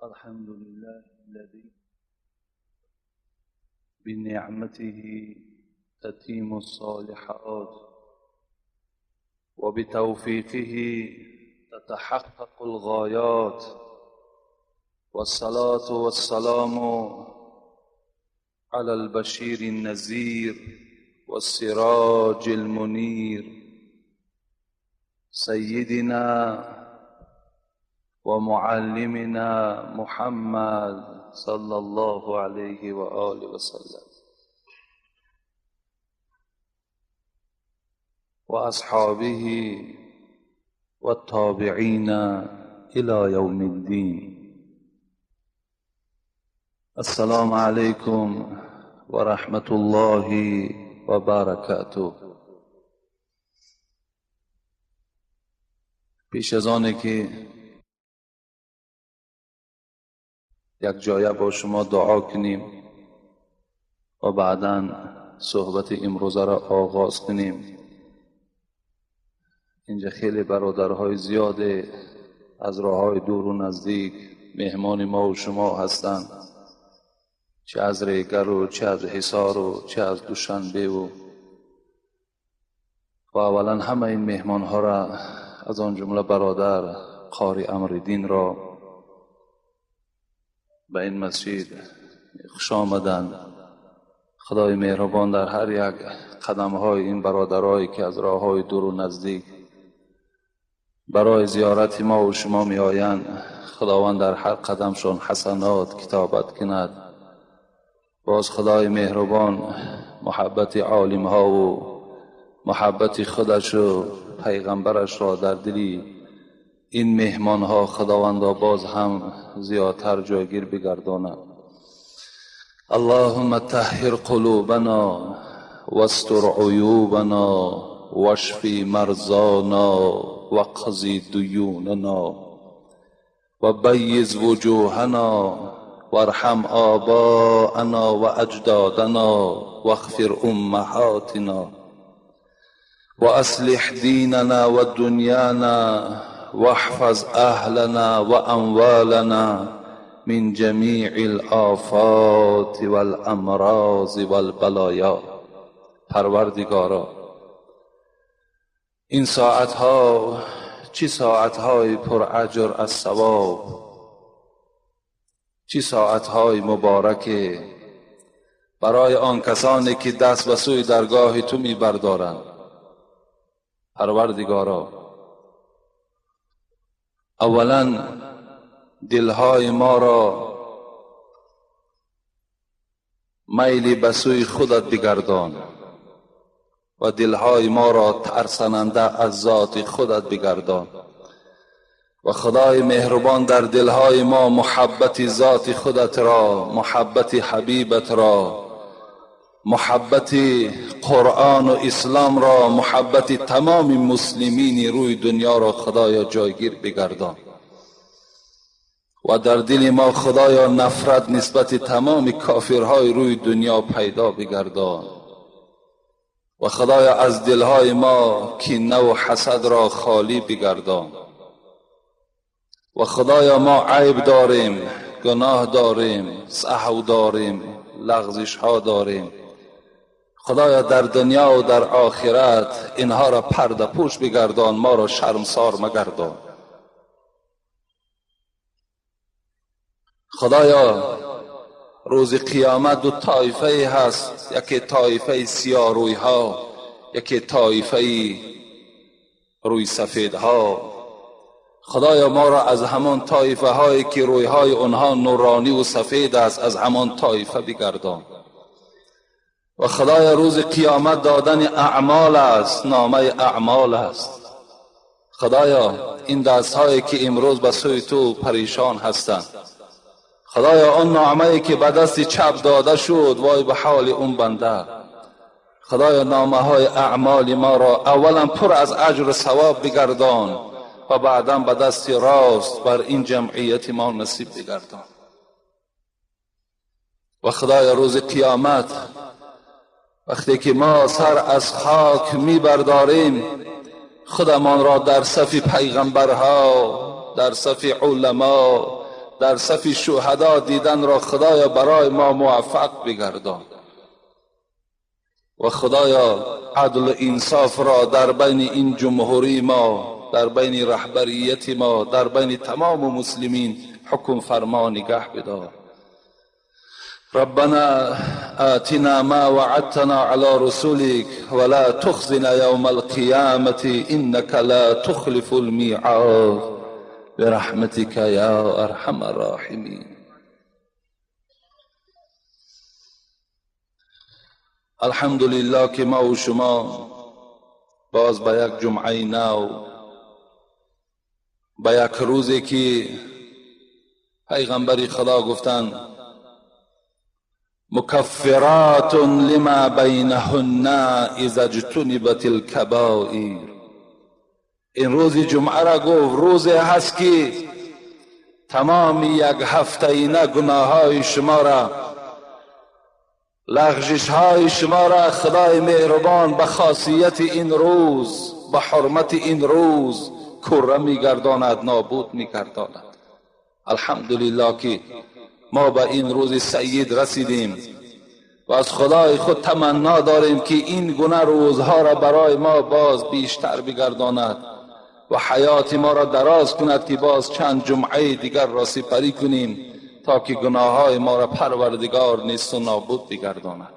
الحمد لله الذي بنعمته تتم الصالحات وبتوفيقه تتحقق الغايات، والصلاة والسلام على البشير النذير والسراج المنير سيدنا ومعلمنا محمد صلى الله عليه وآله وسلم وأصحابه والتابعين إلى يوم الدين. السلام عليكم ورحمة الله وبركاته. پیش از آنه که یک جایه با شما دعا کنیم و بعداً صحبت امروزه را آغاز کنیم، اینجا خیلی برادرهای زیاد از راههای دور و نزدیک مهمان ما و شما هستند، چه از ریگر و چه از حصار و چه از دوشنبه و اولا همه این مهمانها را از آن جمله برادر قاری امردین را به این مسجد خوش آمدند. خدای مهربان در هر یک قدم های این برادرهایی که از راه های دور و نزدیک برای زیارت ما و شما می آیند، خداوند در هر قدمشون حسنات کتابت کند. باز خدای مهربان محبت عالم ها و محبت خودش و پیغمبرش را در دلی این مهمان ها خداوند باز هم زیادتر جایگیر بگرداند. اللهم طهر قلوبنا واستر عیوبنا واشفی مرضانا واقضی دیوننا وبیض وجوهنا وارحم آباءنا واجدادنا واغفر امهاتنا واصلح دیننا ودنیانا واحفظ اهلنا واموالنا من جمیع الآفات والامراض والبلایا. پروردگارا، این ساعتها چی ساعتهای پر اجر از ثواب، چی ساعتهای مبارک برای آن کسانی که دست به سوی درگاه تو می بردارند. پروردگارا، اولا دلهای ما را میلی به سوی خودت بگردان و دلهای ما را ترساننده از ذات خودت بگردان و خدای مهربان در دلهای ما محبت ذات خودت را، محبت حبیبت را، محبت قرآن و اسلام را، محبت تمام مسلمین روی دنیا را خدایا جایگیر بگردان و در دل ما خدایا نفرت نسبت تمام کافرهای روی دنیا پیدا بگردان و خدایا از دلهای ما کینه و حسد را خالی بگردان و خدایا ما عیب داریم، گناه داریم، سهو داریم، لغزش ها داریم. خدایا در دنیا و در آخرت اینها را پرده پوش بگردان، ما را شرمسار مگردان. خدایا روز قیامت دو طایفه هست، یکی طایفه سیاه روی ها، یکی طایفه روی سفید ها. خدایا ما را از همان طایفه هایی که روی های آنها نورانی و سفید است، از همان طایفه بگردان. و خدایا روز قیامت دادن اعمال است، نامه اعمال است. خدایا این دست هایی که امروز به سوی تو پریشان هستند، خدایا آن نامه که به دست چپ داده شد، وای به حال اون بنده. خدایا نامه های اعمال ما را اولا پر از اجر و ثواب بگردان و بعدا به دست راست بر این جمعیت ما نصیب بگردان. و خدایا روز قیامت وقتی که ما سر از خاک می برداریم، خودمان را در صف پیغمبرها، در صف علما، در صف شهدا دیدن را خدایا برای ما موفق بگردان. و خدایا عدل و انصاف را در بین این جمهوری ما، در بین رهبریت ما، در بین تمام مسلمین حکم فرما نگه بدار. ربنا آتنا ما وعدتنا على رسولك ولا تخزنا يوم القيامة إنك لا تخلف الميعاد برحمتك يا أرحم الراحمين. الحمدلله که ما و شما باز به یک جمعه نو، به یک روزی که پیغمبر خدا گفتند مکفرات لما بینهن اذا اجتنبت الکبائر. این روز جمعه را گفت روزی هست که تمام یک هفته اینه گناههای شما را، لغزش های شما را خدای مهربان به خاصیت این روز، به حرمت این روز کره میگرداند، نابود میگرداند. الحمدلله که ما به این روز سعید رسیدیم و از خدای خود تمنا داریم که این گونه روزها را برای ما باز بیشتر بگرداند و حیات ما را دراز کند که باز چند جمعه دیگر را سپری کنیم تا که گناههای ما را پروردگار نیست و نابود بگرداند.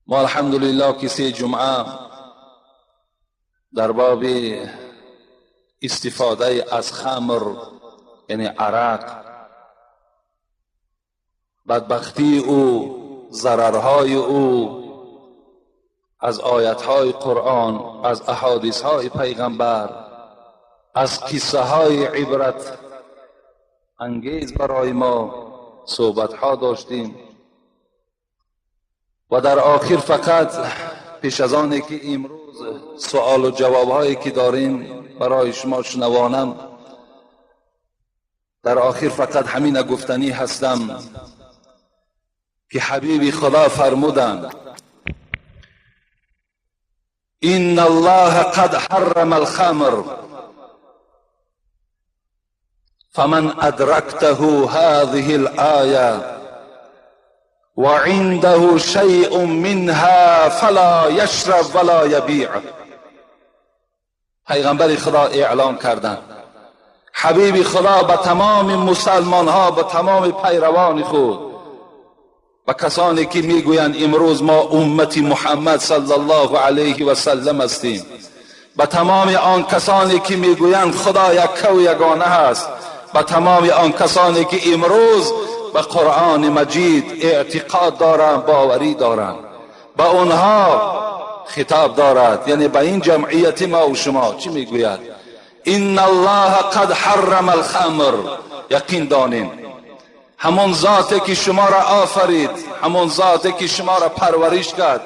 ما الحمدلله که 3 جمعه در باب استفاده از خمر، یعنی عرق، بدبختی او، ضررهای او، از آیتهای قرآن، از احادیثهای پیغمبر، از قصه های عبرت انگیز برای ما صحبتها داشتیم. و در آخر فقط پیش از آنی که امروز سوال و جوابهایی که داریم برای شما شنوانم، در آخر فقط همین گفتنی هستم که حبیب خدا فرمودند ان الله قد حرم الخمر فمن ادركته هذه الآية وعنده شيء منها فلا يشرب ولا يبيع. پیغمبر خدا اعلام کردند، حبیب خدا به تمام مسلمان ها، به تمام پیروان خود، به کسانی که میگویند امروز ما امت محمد صلی الله علیه و سلم هستیم، به تمام آن کسانی که میگویند خدا یک و یگانه هست، به تمام آن کسانی که امروز به قرآن مجید اعتقاد دارند، باوری دارند، به آنها خطاب دارد، یعنی به این جمعیت ما و شما چی میگوید؟ ان الله قد حرم الخمر. یقین دانین همون ذاتی که شما را آفرید، همون ذاتی که شما را پرورش کرد،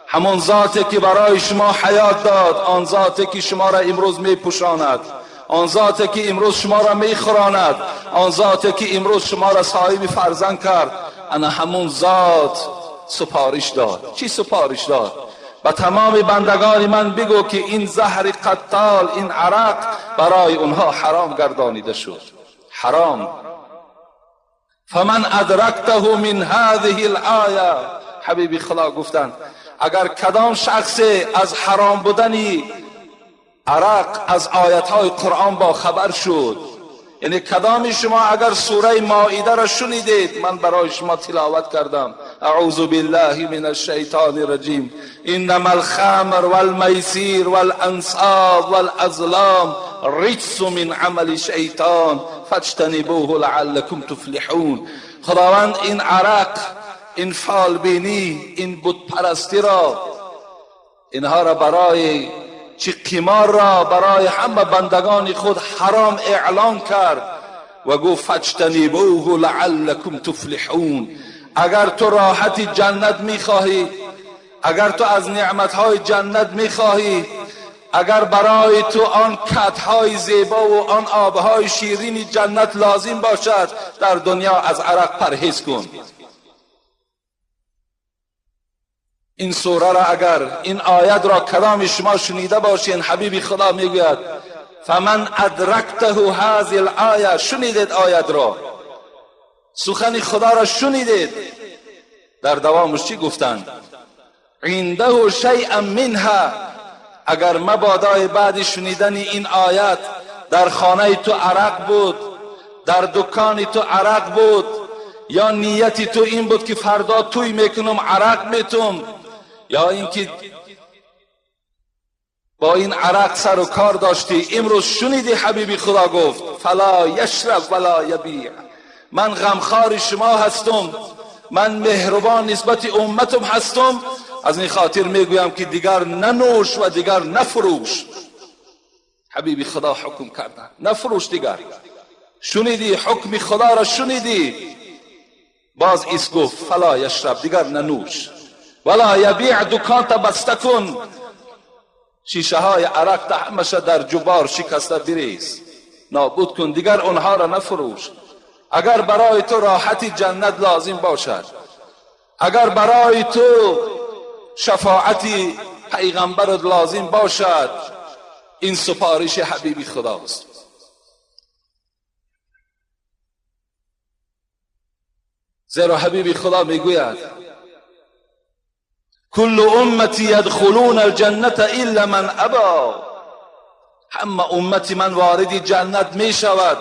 همون ذاتی که برای شما حیات داد، آن ذاتی که شما را امروز میپوشاند، آن ذاتی که امروز شما را میخوراند، آن ذاتی که امروز شما را صاحب فرزند کرد، انا همون ذات سپارش داد. چی سپارش داد؟ به تمام بندگان من بگو که این زهر قتال، این عرق برای اونها حرام گردانیده شد، حرام. فمن ادرکته من هذه الآیه، حبیب خدا گفتند اگر کدام شخص از حرام بودن عرق از آیتهای قرآن با خبر شد، یعنی کدام شما اگر سوره مائده را شنیدید، من برای شما تلاوت کردم، اعوذ بالله من الشیطان الرجیم، انما الخمر والمیسیر والانصاب والازلام رجس من عمل شیطان فاجتنبوه لعلکم تفلحون. خداوند این عرق، این فالبینی، این بت پرستی را، اینها را برای چی قمار را برای همه بندگان خود حرام اعلان کرد و گفت فاجتنبوه لعلکم تفلحون. اگر تو راحت جنت میخواهی، اگر تو از نعمتهای جنت میخواهی، اگر برای تو آن کتهای زیبا و آن آبهای شیرین جنت لازم باشد، در دنیا از عرق پرهیز کن. این سوره را اگر، این آیت را کلام شما شنیده باشین، حبیب خدا میگوید فمن ادرکته هذه الآیه، شنیدید آیت را، سخن خدا را شنیدید. در دوامش چی گفتند؟ عنده شیئا منها، اگر مبادای بعد شنیدن این آیت در خانه تو عرق بود، در دکان تو عرق بود، یا نیت تو این بود که فردا توی میکنم عرق میتم، یا اینکه با این عرق سر و کار داشتی، امروز شنیدی حبیبی خدا گفت فلا یشرب ولا یبیع، من غمخوار شما هستم، من مهربان نسبت امتم هستم، از این خاطر میگویم که دیگر ننوش و دیگر نفروش. حبیبی خدا حکم کرده نفروش دیگر. شنیدی حکم خدا را شنیدی، باز ایس گفت فلا یشرب، دیگر ننوش، ولا یبیع، دکان تا بسته کن، شیشه های عرق تا همشه در جبار شکسته بریز، نابود کن، دیگر اونها را نفروش. اگر برای تو راحت جنت لازم باشد، اگر برای تو شفاعت پیغمبر لازم باشد، این سپارش حبیبی خداست. زیرا حبیبی خدا میگوید کل امتی یدخلون الجنة الا من ابا، همه امت من وارد جنت می شود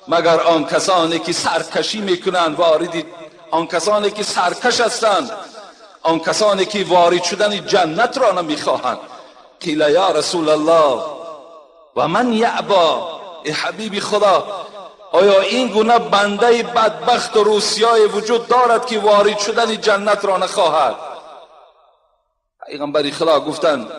مگر آن کسانی که سرکشی میکنند، وارد آن کسانی که سرکش هستند، آن کسانی که وارد شدن جنت را نمیخواهند. قیل یا رسول الله و من یعبا، ای حبیب خدا، آیا این گونه بنده بدبخت و روسیای وجود دارد که وارد شدن جنت را نخواهد؟ پیغمبر خدا گفتند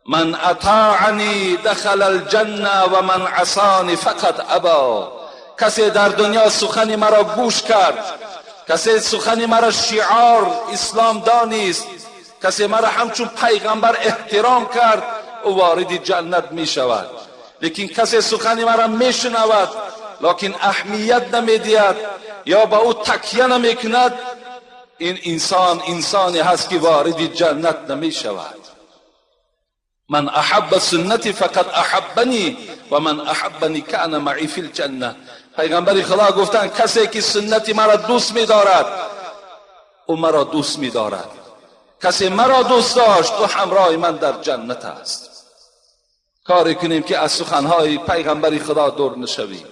من اطاعنی دخل الجنه و من عصانی فقط ابا. کسی در دنیا سخن مرا گوش کرد، کسی سخن مرا شعار اسلام دانست، کسی مرا همچون پیغمبر احترام کرد، او وارد جنت می شود. لیکن کسی سخن مرا می شنود لکن اهمیت نمی دهد یا به او تکیه نمی کند، این انسان انسانی هست که وارد جنت نمی شود. من احب سنتی فقط احبنی و من احبنی کان معی فی الجنه. پیغمبر خدا گفتند کسی که سنت مرا دوست می دارد او مرا دوست می دارد، کسی مرا دوست داشت او همراه من در جنت است. کاری کنیم که از سخنهای پیغمبر خدا دور نشویم،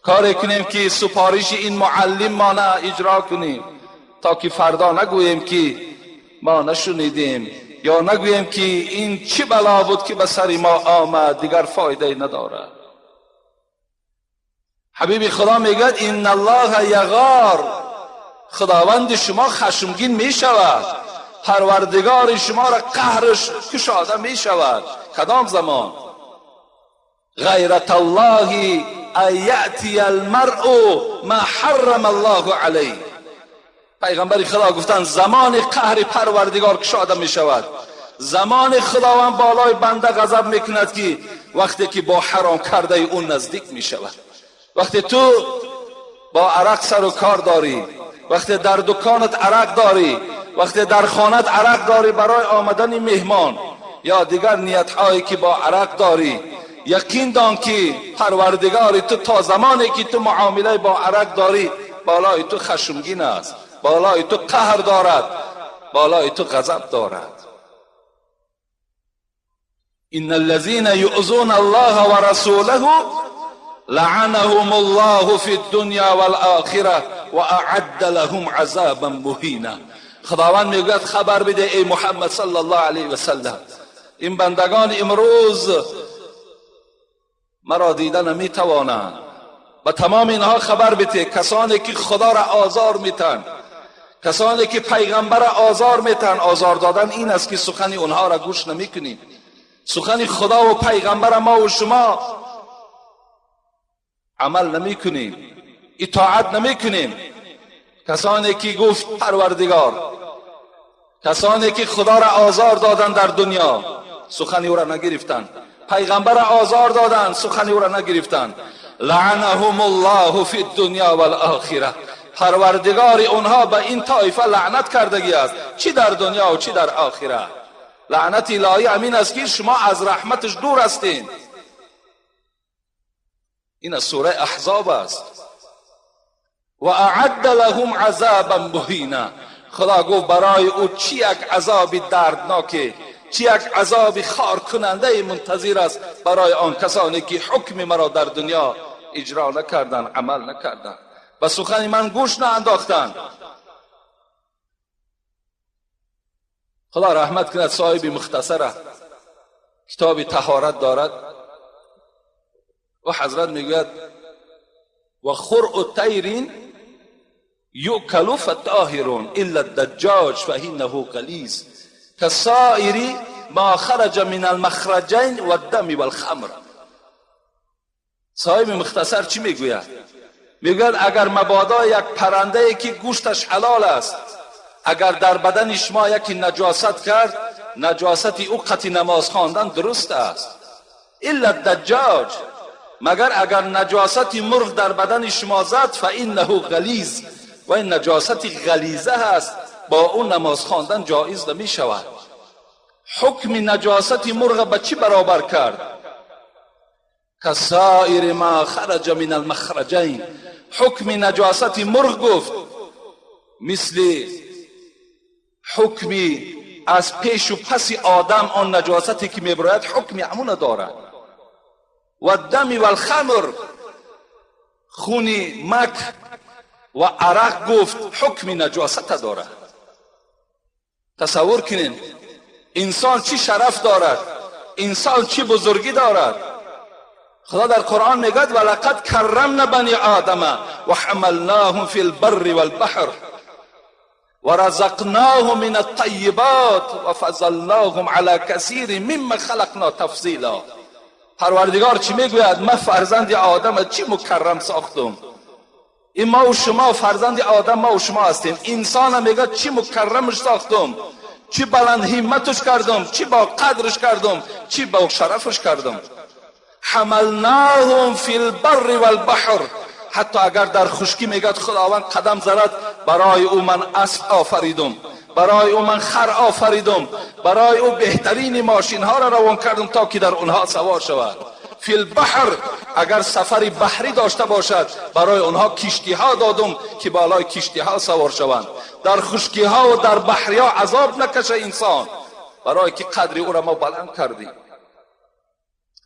کاری کنیم که سپارش این معلم ما نه اجرا کنیم، تا که فردا نگوییم که ما نشنیدیم یا نگوییم که این چه بلا بود که به سر ما آمد، دیگر فایده ندارد. حبیب خدا میگوید ان الله یغار، خداوند شما خشمگین میشود، پروردگار شما را قهرش کشاده میشود. کدام زمان؟ غیرت الله ان یأتی المرء ما حرم الله علیه. پیغمبر خدا گفتند زمان قهر پروردگار کشاده می شود، زمان خداوند بالای بنده غضب میکند که وقتی که با حرام کرده اون نزدیک می شود. وقتی تو با عرق سر و کار داری، وقتی در دکانت عرق داری، وقتی در خانت عرق داری برای آمدن مهمان یا دیگر نیت هایی که با عرق داری، یقین دان که پروردگار تو تا زمانی که تو معامله با عرق داری بالای تو خشمگین است، بالای تو قهر دارد، بالای تو غضب دارد. ان الذين يؤذون الله ورسوله لعنهم الله في الدنيا والآخرة واعد لهم عذابا مهینا. خداوند میگوید خبر بده ای محمد صلی الله علیه و سلم، این بندگان امروز مرا دیده نمیتوانند. و تمام اینها خبر بده، کسانی که خدا را آزار میتن، کسانی که پیغمبر را آزار میتن. آزار دادن این است که سخن اونها را گوش نمیکنیم، سخن خدا و پیغمبر ما و شما عمل نمیکنیم، اطاعت نمیکنیم. کسانی که گفت پروردگار، کسانی که خدا را آزار دادن در دنیا سخن او را نگرفتند، پیغمبر را آزار دادن سخن او را نگرفتند، لعنهم الله فی الدنیا والآخرة. پروردگار اونها به این طایفه لعنت کردگی است، چی در دنیا و چی در آخرت. لعنت الهی امین است که شما از رحمتش دور هستین. این از سوره احزاب است. و اعد لهم عذابا مهینا. خدا گفت برای او چی یک عذاب دردناکه، چی یک عذاب خار کننده منتظر است برای آن کسانی که حکم مرا در دنیا اجرا نکردند، عمل نکردند، به سخن من گوش نانداختند. خدا رحمت کند صاحب مختصره کتاب طهارت دارد و حضرت میگوید و خرع طیر یؤکل فطاهر الا الدجاج فانه غلیظ كسائر ما خرج من المخرجین والدم والخمر. صاحب مختصر چی میگوید؟ میگوید اگر مبادا یک پرنده که گوشتش حلال است، اگر در بدن شما یکی نجاست کرد، نجاست او قطع نماز خواندن درست است. الا الدجاج، مگر اگر نجاست مرغ در بدن شما زد، فانه غلیظ، و این نجاست غلیظه است، با اون نماز خواندن جایز نمی شود. حکم نجاست مرغ به چی برابر کرد؟ کسائر ما خرج من المخرجین. حکم نجاست مرغ گفت مثل حکمی از پیش و پس آدم، آن نجاستی که میبراید حکم همون دارد. و دم و الخمر، خون مک و عرق گفت حکم نجاست دارد. تصور کنین انسان چی شرف دارد، انسان چی بزرگی دارد. خدا در قرآن میگوید ولقد کرمنا بنی آدم و حملناهم فی البر والبحر و رزقناهم من الطیبات و فضلناهم علی کثیر مما خلقنا تفضیلا. پروردگار چی میگوید؟ من فرزند آدم چی مکرم ساختم. این ما و شما فرزند آدم ما و شما هستیم. انسان میگه چی مکرمش ساختم، چی بلند همتش کردم، چی با قدرش کردم، چی با شرفش کردم. حملناهم فی البر والبحر. حتی اگر در خشکی میگد خداوند قدم زد، برای او من اسب آفریدم، برای او من خر آفریدم، برای او بهترین ماشین ها را روان کردم تا که در اونها سوار شود. فی البحر، اگر سفر بحری داشته باشد برای اونها کشتی ها دادم که بالای کشتی ها سوار شوند. در خشکی ها و در بحری ها عذاب نکشه انسان، برای که قدر او را ما بلند کردیم.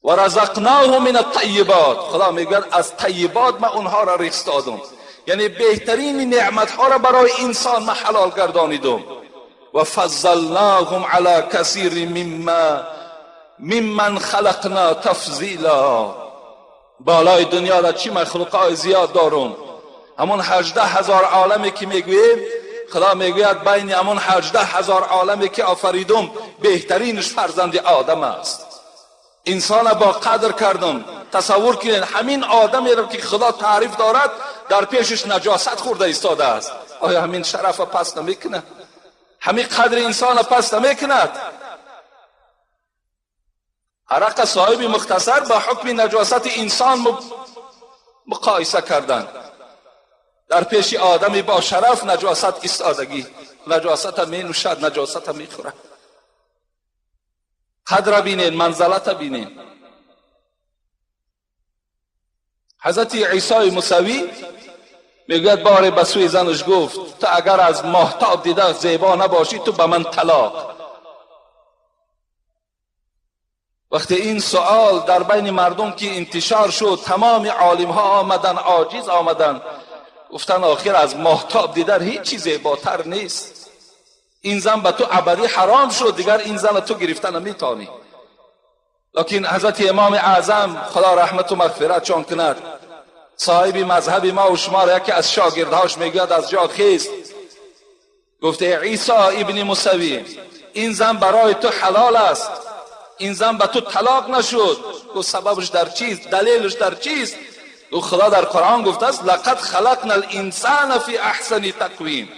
و رزقناه من الطیبات. خدا میگوید از طیبات ما اونها را رزق دادم، یعنی بهترین نعمت ها را برای انسان ما حلال گردانیدم. و فضلناهم علی کثیر ممن خلقنا تفضیلا. بالای دنیا را چی مخلوقای زیاد دارم، همون 18,000 عالمی که میگوییم، خدا میگوید بین همون 18,000 عالمی که آفریدم بهترینش فرزند آدم است. انسان با قدر کردم. تصور کنید همین آدمی را که خدا تعریف دارد در پیشش نجاست خورده ایستاده است. آیا همین شرف پس نمیکنه؟ همین قدر انسان پس نمیکند؟ عرق صاحب مختصر با حکم نجاست انسان مقایسه کردن. در پیش آدمی با شرف نجاست ایستادگی، نجاست می نوشد، نجاست می خورد. قدر بینین، منزلت بینین. حضرت عیسی موسوی میگوید باره به سوی زنش گفت تو اگر از ماهتاب دیده زیبا نباشی تو به من طلاق. وقتی این سوال در بین مردم که انتشار شد، تمام عالم ها آمدن، عاجز آمدن، گفتن آخر از ماهتاب دیدن هیچ چیز زیباتر نیست. این زن به تو ابدی حرام شد، دیگر این زن تو گرفتن نمیتونی. لکن حضرت امام اعظم خدا رحمت و مغفرت چون کند، صاحب مذهب ما و شما را یکی از شاگردهاش میگوید از جا خیست، گفته عیسی ابن موسوی این زن برای تو حلال است، این زن به تو طلاق نشد. گفت سببش در چیست؟ دلیلش در چیست؟ گفت خدا در قرآن گفته است لقد خلقنا الانسان فی احسن تقویم.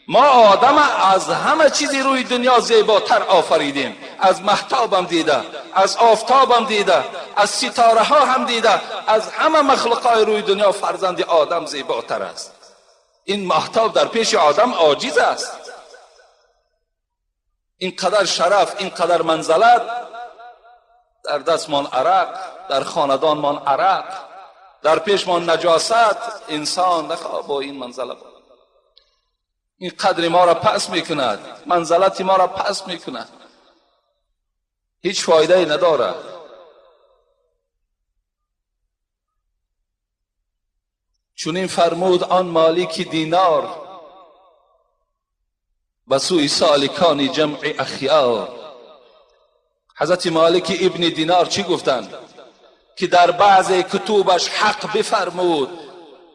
ما آدم از همه چیزی روی دنیا زیباتر آفریدیم، از مهتابم دیده، از آفتابم دیده، از ستاره ها هم دیده، از همه مخلوقای روی دنیا فرزند آدم زیباتر است. این مهتاب در پیش آدم عاجز است. اینقدر شرف، اینقدر منزلت، در دستمان عرق، در خاندانمان عرق، در پیش ما نجاست انسان نخواه با این منزله با این قدر ما را پس میکند، منزلت ما را پس میکند، هیچ فایده ای ندارد. چون این فرمود آن مالک دینار به سوی سالکان جمع اخیار. حضرت مالک ابن دینار چی گفتند؟ که در بعض کتوبش حق بفرمود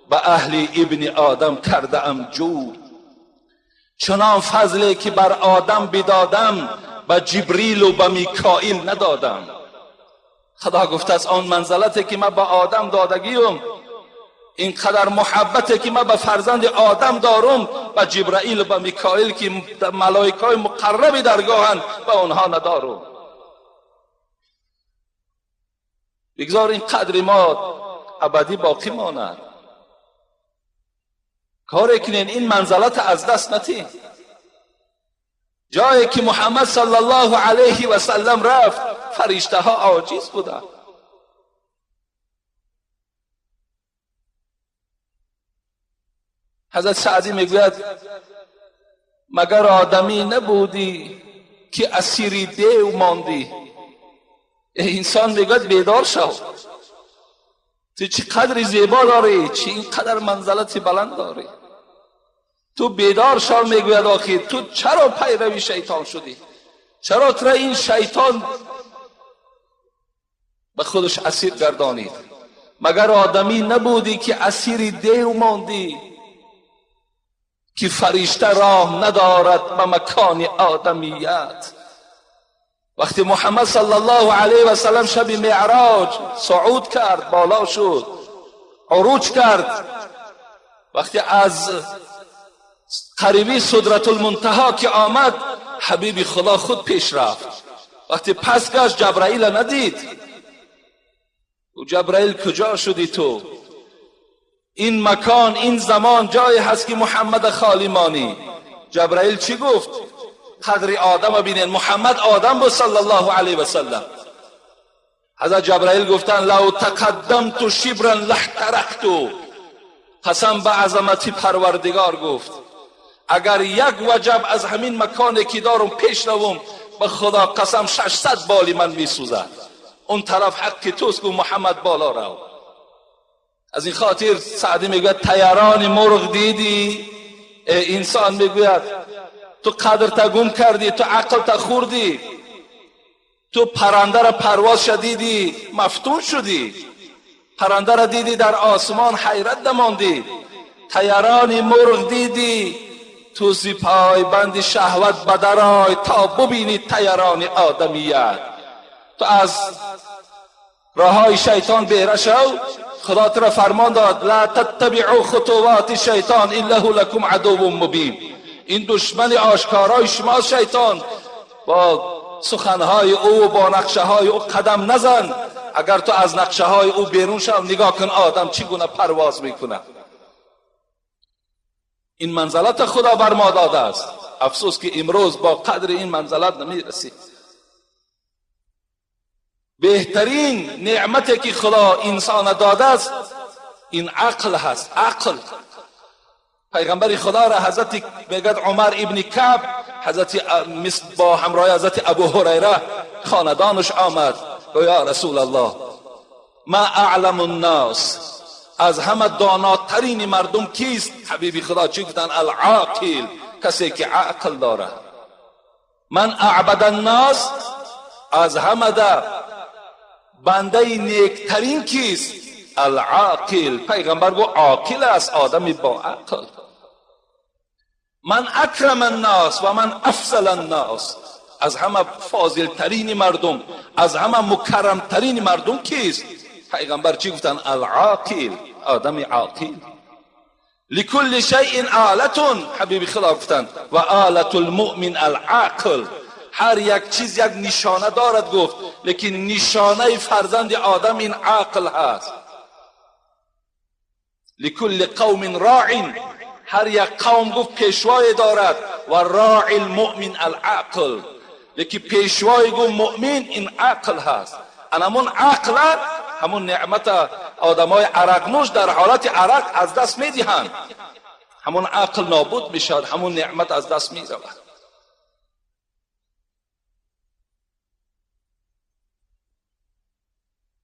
به اهل ابن آدم کرده ام جود، چنان فضلی که بر آدم بدادم به جبریل و به میکائیل ندادم. خدا گفته است آن منزلتی که من به آدم دادگیم، اینقدر محبتی که من به فرزند آدم دارم، به جبرائیل و به میکائیل که ملائکه مقرب درگاهند به آنها ندارم. بگذار این قدر ما ابدی باقی ماند. کاری کنین این منزلت از دست ندین. جایی که محمد صلی الله علیه و سلم رفت فرشته ها عاجز بودند. حضرت سعدی میگوید مگر آدمی نبودی که اسیری دیو ماندی؟ انسان میگوید بیدار شو، تو چه قدر زیبا داری، چه اینقدر منزلت بلند داری، تو بیدار شو. میگوید آخر تو چرا پیروی شیطان شدی؟ چرا تو این شیطان به خودش اسیر گردانید؟ مگر آدمی نبودی که اسیر دیو ماندی، که فرشته راه ندارد به مکان آدمیت؟ وقتی محمد صلی الله علیه و سلم شب معراج صعود کرد، بالا شد، عروج کرد، وقتی از قریبی سدرة المنتها که آمد، حبیب خدا خود پیش رفت. وقتی پس گشت جبرائیل ندید. او جبرائیل کجا شدی تو؟ این مکان این زمان جایی هست که محمد خالی مانی. جبرائیل چی گفت؟ قدر آدم بینین، محمد آدم بود صلی الله علیه و سلم. حضرت جبرائیل گفتن لو تقدمت شبرا لاحترقت. قسم به عظمت پروردگار گفت اگر یک وجب از همین مکانی که دارم پیش روم، به خدا قسم 600 بالی من میسوزد. اون طرف حق توست که محمد بالا رو. از این خاطر سعدی میگوید طیران مرغ دیدی؟ انسان میگوید تو قدر تا گم کردی، تو عقل تا خوردی، تو پرنده را پرواز شدیدی مفتون شدی، پرنده را دیدی در آسمان حیرت نماندی، طیران مرغ دیدی، تو زی پای بند شهوت بدرای تا ببینی طیران آدمیت. تو از راههای شیطان بیره شو. خدا تو را فرمان داد لا تتبعوا خطوات شیطان انه لکم عدو مبین. این دشمن آشکارای شما شیطان، با سخنهای او و با نقشه های او قدم نزن. اگر تو از نقشه های او بیرون شو، نگاه کن آدم چگونه پرواز میکنه. این منزلت خدا بر ما داده است. افسوس که امروز با قدر این منزلت نمیرسیم. بهترین نعمتی که خدا انسان داده است این عقل هست. عقل پیغمبر خدا را حضرت میگد عمر ابن کعب، حضرت با همراه حضرت ابو هریره خاندانش آمد، گفت یا رسول الله ما اعلم الناس، از همه داناترین مردم کیست؟ حبیب خدا چی گفتن؟ العاقل، کسی که عقل داره. من اعبد الناس، از همه ده بنده نیکترین کیست؟ العاقل. پیغمبر گفت عاقل است، آدمی با عقل. من اکرم الناس و من افضل الناس، از همه فاضل ترین مردم، از همه مکرم ترین مردم کیست؟ پیغمبر چی گفتن؟ العاقل، آدم عاقل. لکل شیء آلة، حبیب خدا گفتن و آلة المؤمن العقل. هر یک چیز یک نشانه دارد گفت، لیکن نشانه فرزند آدم این عقل هست. لکل قوم راع، هر یک قوم گفت پیشوای دارد، و راعی المؤمن العقل، لیکن پیشوای گفت مؤمن این عقل هست. همون عقل همون نعمت آدمای عرق نوش در حالت عرق از دست میدهند. همون عقل نابود میشود، همون نعمت از دست میرود.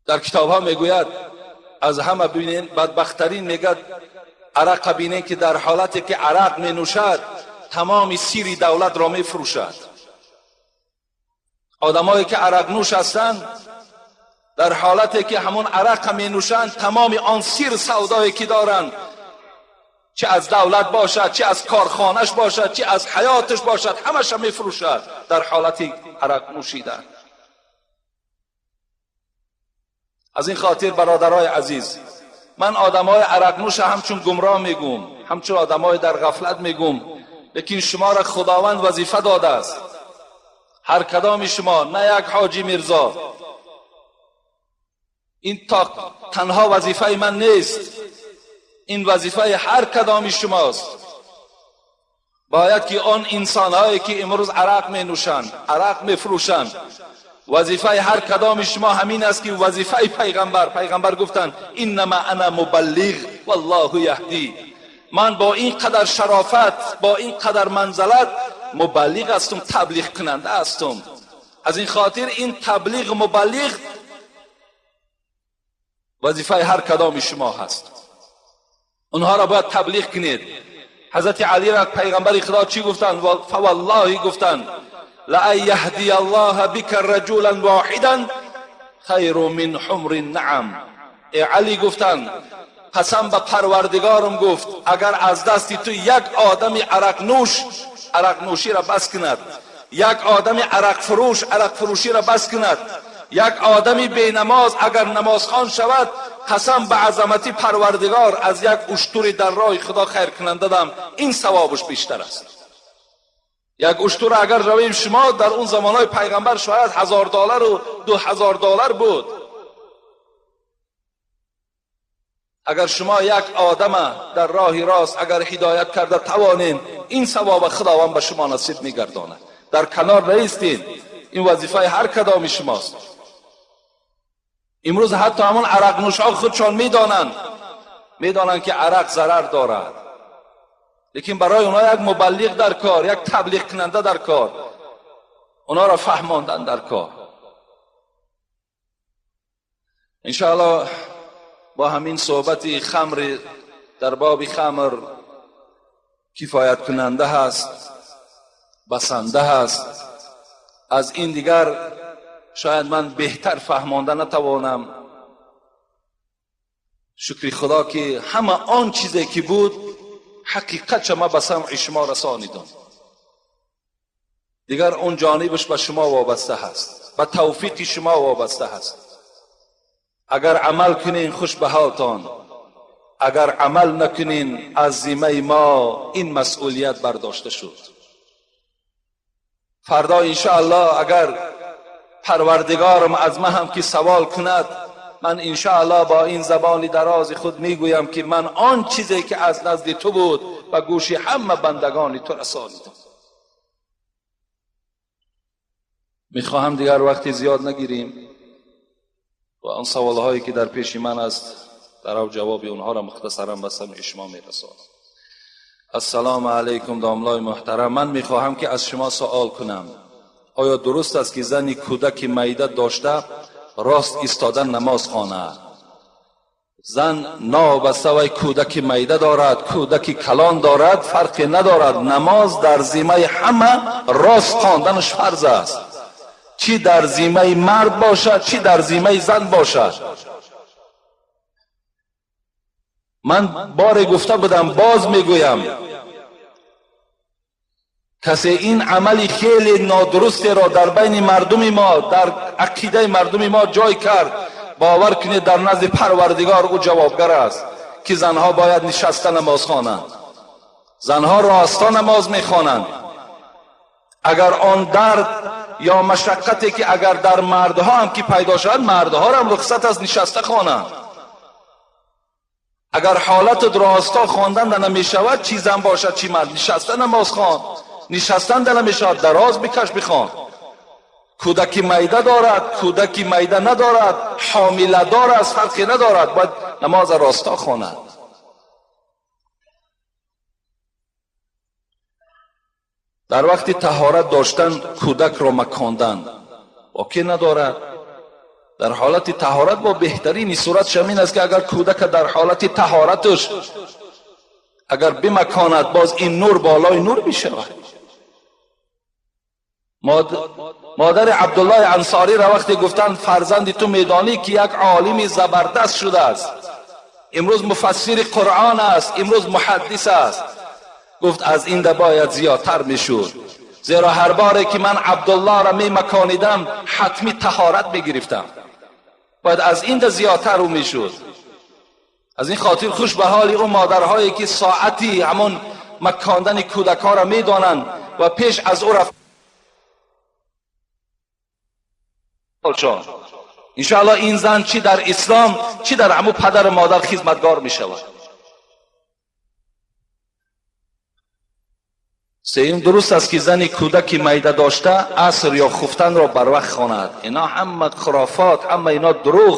در کتاب ها میگوید از همه ببینین بدبخترین، میگد عرق بینین که در حالتی که عرق می نوشد تمام سیری دولت را می فروشد. آدمایی که عرق نوش هستند در حالتی که همون عرق می نوشند تمام آن سیر سودایی که دارند، چه از دولت باشد، چه از کارخانهش باشد، چه از حیاتش باشد، همش می فروشد در حالت عرق نوشیدن. از این خاطر برادرای عزیز، من آدمای عرق نوش همچون گمراه میگم، همچون آدمای در غفلت میگم، لیکن شما را خداوند وظیفه داده است. هر کدام شما، نه یک حاجی میرزا، این تنها وظیفه من نیست، این وظیفه هر کدام شماست. باید که آن انسانهایی که امروز عرق می نوشند، عرق می فروشند، وظیفه هر کدام شما همین است که وظیفه پیغمبر، پیغمبر گفتند انما انا مبلغ والله یهدی. من با این قدر شرافت، با این قدر منزلت مبلغ هستم، تبلیغ کننده هستم. از این خاطر این تبلیغ مبلغ وظیفه هر کدام شما هست. اونها را باید تبلیغ کنید. حضرت علی را پیغمبر خدا چی گفتند؟ فوالله گفتند لأن یهدی الله بک رجلا واحدا خیر من حمر النعم. ای علی گفتند قسم به پروردگارم گفت اگر از دستی تو یک آدم عرق نوش عرق نوشی را بس کند، یک آدم عرق فروش عرق فروشی را بس کند، یک آدمی بی نماز اگر نمازخوان شود، قسم به عظمتی پروردگار از یک اشتر در راه خدا خیر کننده دم این ثوابش بیشتر است. یک اشتر اگر رویم شما در اون زمانهای پیغمبر شاید $1000 و $2000 بود. اگر شما یک آدم در راه راست اگر هدایت کرده توانین، این ثواب خداوند به شما نصیب میگرداند. در کنار نیستین، این وظیفه هر کدام شماست. امروز حتی همون عرق نوش‌ها خودشان میدانند که عرق ضرر دارد، لیکن برای اونها یک مبلغ در کار، یک تبلیغ کننده در کار، اونها را فهماندن در کار. انشاءالله با همین صحبت خمر در باب خمر کفایت کننده هست، بسنده هست. از این دیگر شاید من بهتر فهمانده نتوانم. شکر خدا که همه آن چیزی که بود حقیقت شما به سمع شما رسانیدم. دیگر اون جانبش به شما وابسته هست، به توفیق شما وابسته هست. اگر عمل کنین خوش به حالتان، اگر عمل نکنین از ذمه ما این مسئولیت برداشته شد. فردا انشاءالله اگر پروردگارم از من هم که سوال کند، من انشاءالله با این زبان دراز خود میگویم که من آن چیزی که از نزد تو بود و گوش همه بندگان تو رسانیدم. میخواهم دیگر وقتی زیاد نگیریم و آن سوالهایی که در پیش من است در او جواب اونها را مختصرا به سمع شما میرسانم. السلام علیکم داملای محترم، من میخواهم که از شما سوال کنم، آیا درست است که زنی کودک میده داشته راست ایستادن نماز خواند؟ زن نابسته وی کودک میده دارد، کودک کلان دارد، فرقی ندارد، نماز در ذمه همه راست خواندنش فرض است، چی در ذمه مرد باشد چی در ذمه زن باشد. من بار گفته بودم باز میگویم، کسی این عمل خیلی نادرستی را در بین مردم ما، در عقیده مردم ما جای کرد، باور کنید در نزد پروردگار او جوابگر است که زنها باید نشسته نماز خوانند، زنها راستا نماز میخوانند. اگر آن درد یا مشقتی که اگر در مردها هم که پیدا شد، مردها را هم رخصت از نشسته خوانند. اگر حالت راستا خواندن نمی شود، چی زن باشد چی مرد، نشسته نماز خوان، نشستن دل نمی شود، دراز بکش بخوان. Кӯдаки майда дорад, кӯдаки майда надорад, ҳомиладор аст, фарқе надорад, бояд намоз росто хонад. Дар вақти таҳорат доштан кӯдакро макондан боке надорад. Дар ҳолати таҳорат бо беҳтарини сурат ҳамин аст, ки агар кӯдак дар ҳолати таҳораташ агар бимаконад, боз ин нур болои нур мешавад. Модари Абдуллоҳ Ансорӣ ро вақте гуфтанд фарзанди ту медонӣ ки як олими забардаст шудааст, имрӯз муфассири Қуръон аст, имрӯз муҳаддис аст, гуфт аз ин да бояд зиёдтар мешуд, зеро ҳар боре ки ман Абдуллоҳро мемаконидам ҳатмӣ таҳорат мегирифтам, бояд аз ин да зиёдтар ӯ мешуд. Аз ин хотир хуш ба ҳоли ӯ модарҳое ки соати ҳамон макондани кӯдакҳоро медонанд ва пеш аз ӯ рафт. Иншоаллоҳ ин зан чӣ дар ислом чӣ дар ҳамун падару модар хизматгор мешавад. Сеюм, дуруст аст ки зани кӯдаки майда дошта аср ё хуфтанро барвақт хонад. Ино ҳама хурофот, ҳама ино дурӯғ.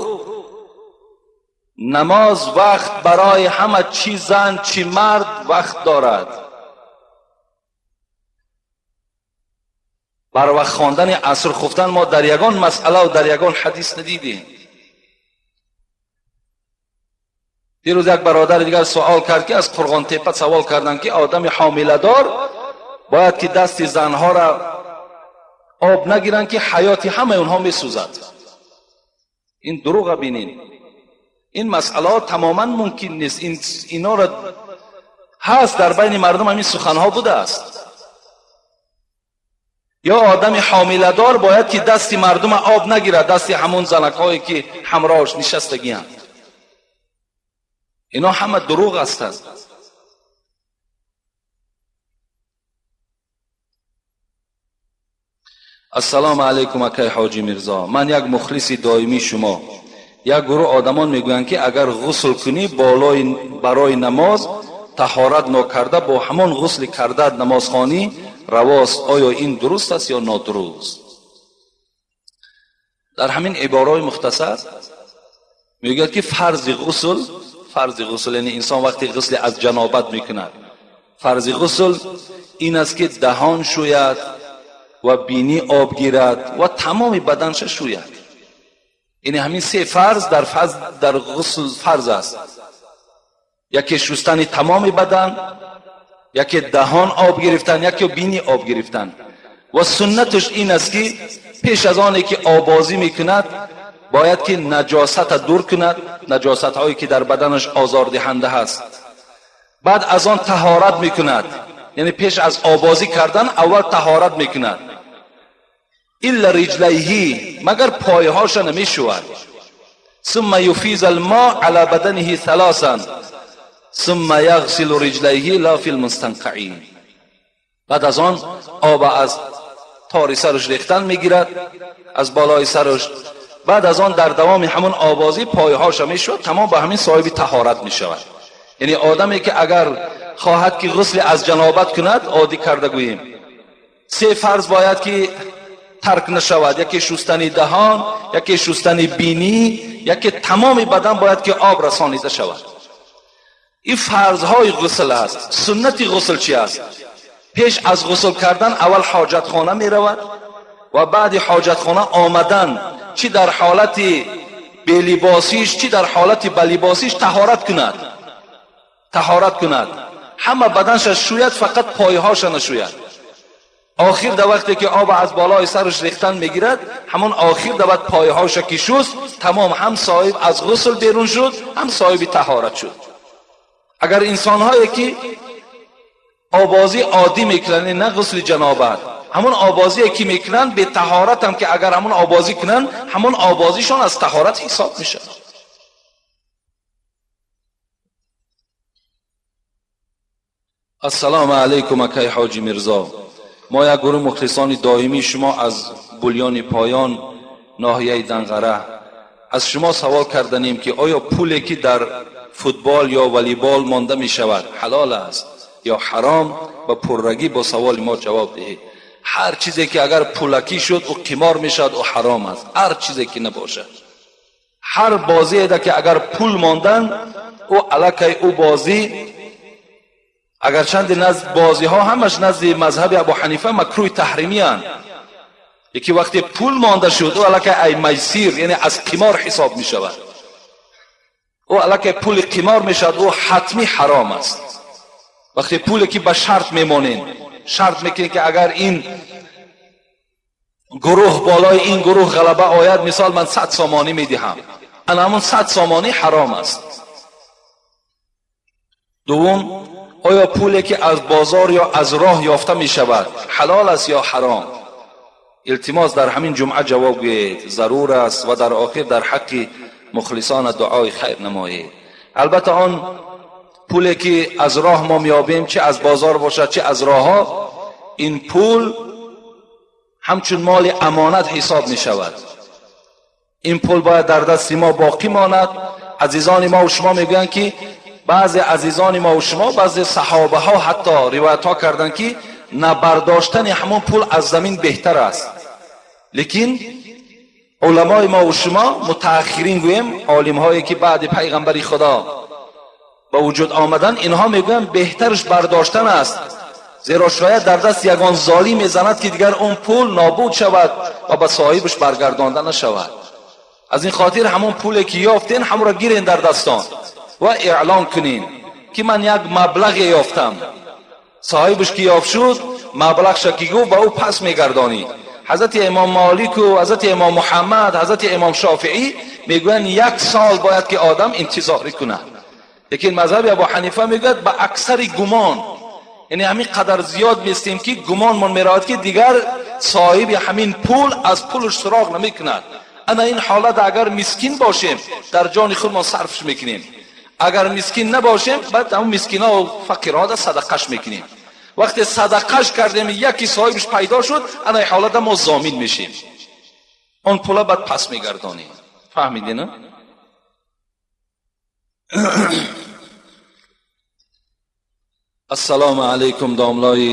Намоз вақт барои ҳама, чӣ зан чӣ мард вақт дорад. Барвақт хондани аср хуфтан мо дар ягон масъала ва дар ягон ҳадис надидем. Дирӯз як бародари дигар суол кард, ки аз Қурғонтепа савол карданд, ки одами ҳомиладор бояд ки дасти занҳоро об нагиранд, ки ҳаёти ҳамаи онҳо месӯзад. Ин дурӯға бинед. Ин масъалаҳо тамоман мумкин нест. Инора ҳаст дар байни мардум ҳамин суханҳо будааст. Ё одами ҳомиладор бояд ки дасти мардума об нагирад, дасти ҳамон занакҳое ки ҳамроҳаш нишастагианд. Ино ҳама дурӯғ ҳастанд. Ассалому алайкум акай Ҳоҷи Мирзо, ман як мухлиси доимии шумо. Як гурӯҳ одамон мегӯянд, ки агар ғусл кунӣ болои барои намоз таҳорат нокарда бо ҳамон ғусли кардаат намозхонӣ равост. Оё ин дуруст аст ё нодуруст? Дар ҳамин ибораҳои мухтасар мегӯяд, ки фарзи ғусл, фарзи ғусл яъне инсон вақте ғусли аз ҷанобат мекунад, фарзи ғусл ин аст, ки даҳон шӯяд ва бинӣ об гирад ва тамоми баданша шӯяд. Яъне ҳамин се фарз дар ғусл фарз аст. Яке шустани тамоми бадан, яке даҳон об гирифтан, яке бинӣ об гирифтан. Ва суннаташ ин аст, ки пеш аз оне ки обозӣ мекунад бояд ки наҷосата дур кунад, наҷосатҳое ки дар баданаш озордиҳанда ҳаст. Баъд аз он таҳорат мекунад, яъне пеш аз обозӣ кардан аввал таҳорат мекунад. Илла риҷлайҳи, магар пойҳоша намешӯвад. Сумма юфиза алмо ала баданиҳи салосан сумма яғсилу риҷлайҳи ла фил мустанқаин. Баъд аз он об аз тори сараш рехтан мегирад, аз болои сараш. Баъд аз он дар давоми ҳамон обозӣ пойҳоша мешӯвад, тамом ба ҳамин соҳиби таҳорат мешавад. Яъне одаме ки агар хоҳад ки ғусли аз ҷанобат кунад, оддӣ карда гӯем, се фарз бояд ки тарк нашавад: яке шустани даҳон, яке шустани бинӣ, яке тамоми бадан бояд ки об расонида шавад. Ин фарзҳои ғусл аст. Суннати ғусл чи аст? Пеш аз ғусл кардан аввал ҳоҷатхона меравад ва баъди ҳоҷатхона омадан чӣ дар ҳолати белибосиш, чӣ дар ҳолати балибосиш таҳорат кунад, таҳорат кунад, ҳама баданша шӯяд, фақат пойҳоша нашӯяд. Охир да вақте ки об аз болои сараш рехтан мегирад, ҳамон охир да баъд пойҳоша ки шуст, тамом, ҳам соҳиб аз ғусл берун шуд, ҳам соҳиби таҳорат шуд. Агар инсонҳое ки обозӣ оддӣ мекунанд, на ғусли ҷанобат, ҳамон обозие ки мекунанд бетаҳорат ҳам ки агар ҳамон обозӣ кунанд, ҳамон обозишон аз таҳорат ҳисоб мешавад. Ассалому алайкум акай Ҳоҷи Мирзо, мо як гурӯҳ мухлисони доимии шумо аз Булёни Поён, ноҳияи Данғара, аз шумо савол карданем, ки оё пуле ки дар футбол ё волейбол монда мешавад ҳалол аст ё ҳаром? Ба пуррагӣ бо саволи мо ҷавоб диҳед. Ҳар чизе ки агар пулакӣ шуд, ӯ қимор мешавад, ӯ ҳаром аст. Ҳар чизе ки набошад, ҳар бозие ки агар пул мондан, ӯ аллакай ӯ бозӣ, агарчанде назд бозиҳо ҳамаш назди мазҳаби Абу Ҳанифа макрӯҳи таҳримиянд, яке вақте пул монда шуд, ӯ аллакай ай майсир, яъне аз қимор ҳисоб мешавад. Ӯ аллакай пули қимор мешавад, ӯ ҳатмӣ ҳаром аст. Вақте пуле ки ба шарт мемонем, шарт мекунем ки агар ин гурӯҳ болои ин гурӯҳ ғалаба ояд, мисол ман 100 сомонӣ медиҳам, ана ҳамон 100 сомонӣ ҳаром аст. Дуввум, оё пуле ки аз бозор ё аз роҳ ёфта мешавад ҳалол аст ё ҳаром? Илтимос, дар ҳамин ҷумъа ҷавоб гӯед, зарур аст, ва дар охир дар ҳаққи мухлисона дуои хайр намоед. Албатта, он пуле ки аз роҳ мо меёбем, чи аз бозор бошад, чи аз роҳҳо, ин пул ҳамчун моли амонат ҳисоб мешавад. Ин пул бояд дар дасти мо боқӣ монад. Азизони мо ва шумо мегӯянд ки баъзе азизони мо ва шумо, баъзе саҳобаҳо ҳатто ривоятҳо карданд, ки набардоштани ҳамон пул аз замин беҳтар аст. Лекин уламои мо ва шумо, мутааххирин гӯем, олимҳое ки баъди пайғамбари Худо ба вуҷуд омадан, инҳо мегӯянд, беҳтараш бардоштан аст, зеро шояд дар даст ягон золим мезанад, ки дигар он пул нобуд шавад ва ба соҳибаш баргардонда нашавад. Аз ин хотир ҳамон пуле ки ёфтен, ҳамонро гирен дар дастон ва эълон кунен, ки ман як маблағе ёфтам. Соҳибаш ки ёфт шуд, маблағша ки гуфт, ба ӯ пас мегардонӣ. Ҳазрати имом Молику ҳазрати имом Муҳаммад, ҳазрати имом Шофиӣ мегӯянд, як сол бояд ки одам интизорӣ кунад. Лекин мазҳаби Абу Ҳанифа мегӯяд, ба аксари гумон, яъне ҳамин қадар зиёд местем, ки гумонмон меравад, ки дигар соҳиби ҳамин пул аз пулаш суроғ намекунад. Ана ин ҳолат, агар мискин бошем, дар ҷони худмон сарфш мекунем. Агар мискин набошем, баъд ҳамон мискинҳо, фақирҳода садақаш мекунем. Вақте садақаш кардем, яки соҳибаш пайдо шуд, ана ҳолата мо зомин мешем, он пула баъд пас мегардонем. Фаҳмидӣ, на? Ассалому алайкум, домлои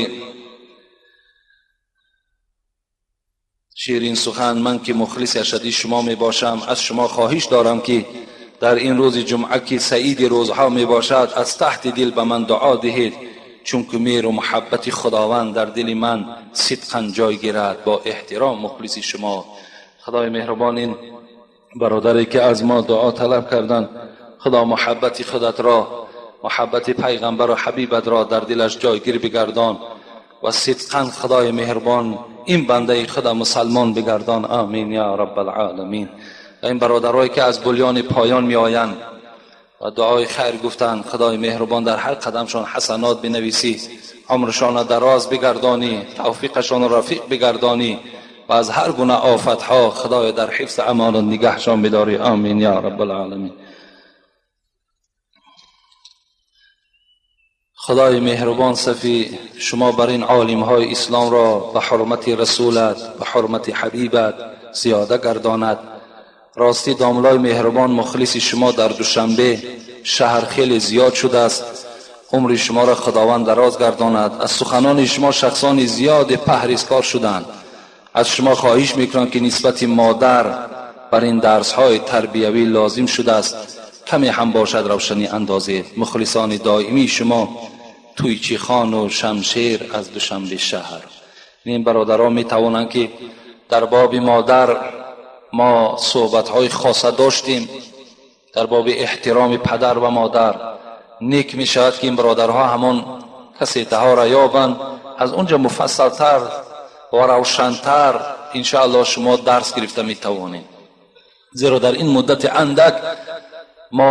ширин сухан. Ман ки мухлиси ашадии шумо мебошам, аз шумо хоҳиш дорам, ки дар ин рӯзи ҷумъа, ки саиди рӯзҳо мебошад, аз таҳти дил ба ман дуо диҳед, чунки меҳру муҳаббати Худованд дар дили ман сидқан ҷой гирад. Бо эҳтиром, мухлиси шумо. Худои меҳрубон, ин бародаре ки аз мо дуо талаб карданд, Худо муҳаббати худатро, муҳаббати пайғамбару ҳабибатро дар дилаш ҷойгир бигардон ва сидқан, Худои меҳрубон, ин бандаи худа мусалмон бигардон. Амин я раббалъоламин. Ва ин бародарое ки аз булёни поён меоянд ва дуои хайр гуфтанд, Худои меҳрубон, дар ҳар қадамшон ҳасанот бинависӣ, умршонро дароз бигардонӣ, тавфиқашонро рафиқ бигардонӣ ва аз ҳар гуна офатҳо, Худоё, дар ҳифзи амонат нигаҳшон бидорӣ. Амин я раббалъоламин. Худои меҳрубон, сафи шумо бар ин олимҳои исломро ба ҳурмати расулат, ба ҳурмати ҳабибат зиёда гардонад. Ростӣ, домлои меҳрубон, мухлиси шумо дар Душанбе шаҳр хеле зиёд шудааст. Умри шуморо Худованд дароз гардонад. Аз суханони шумо шахсони зиёде паҳрезкор шуданд. Аз шумо хоҳиш мекунам, ки нисбати модар бар ин дарсҳои тарбиявӣ лозим шудааст, каме ҳам бошад, равшанӣ андозед. Мухлисони доимии шумо, Тӯйчихону Шамшер аз Душанбе шаҳр. Ин бародарон метавонанд, ки дар боби модар мо суҳбатҳои хоса доштем, дар боби эҳтироми падар ва модар. Нек мешавад, ки ин бародарҳо ҳамон касетаҳоро ёбанд, аз он ҷо муфассалтар ва равшантар, иншоаллоҳ, шумо дарс гирифта метавонед, зеро дар ин муддати андак мо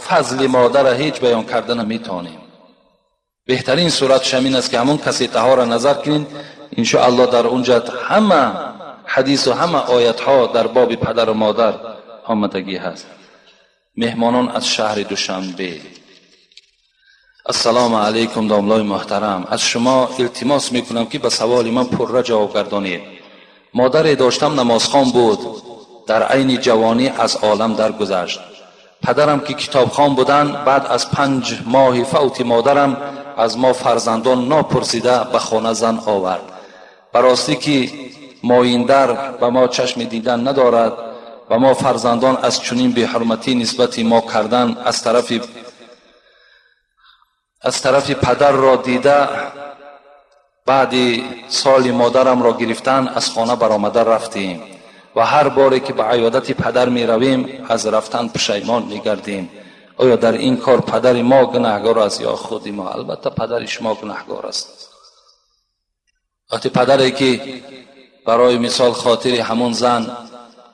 фазли модарро ҳеҷ баён карда наметавонем. Беҳтарин суратш ҳамин аст, ки ҳамон касетаҳоро назар кунед. Иншоаллоҳ, дар он ҷо ҳама ҳадису ҳама оятҳо дар боби падару модар омадагӣ ҳаст. Меҳмонон аз шаҳри Душанбе. Ассалому алайкум, домлои муҳтарам. Аз шумо илтимос мекунам, ки ба саволи ман пурра ҷавоб гардонед. Модаре доштам, намозхон буд, дар айни ҷавонӣ аз олам даргузашт. Падарам ки китобхон буданд, баъд аз 5 моҳи фавти модарам аз мо фарзандон нопурсида ба хона зан овард. به راستی که مایندر به ما چشم دیدن ندارد و ما فرزندان از چنین بی‌حرمتی نسبت ما کردن از طرف پدر را دیده بعد سال مادرم را گرفتن از خانه برآمده رفتیم و هر باری که به عیادت پدر می رویم از رفتن پشیمان می گردیم. آیا در این کار پدر ما گناهگار است یا خود ما؟ البته پدر شما گناهگار است. وقتی پدری که برای مثال خاطر همون زن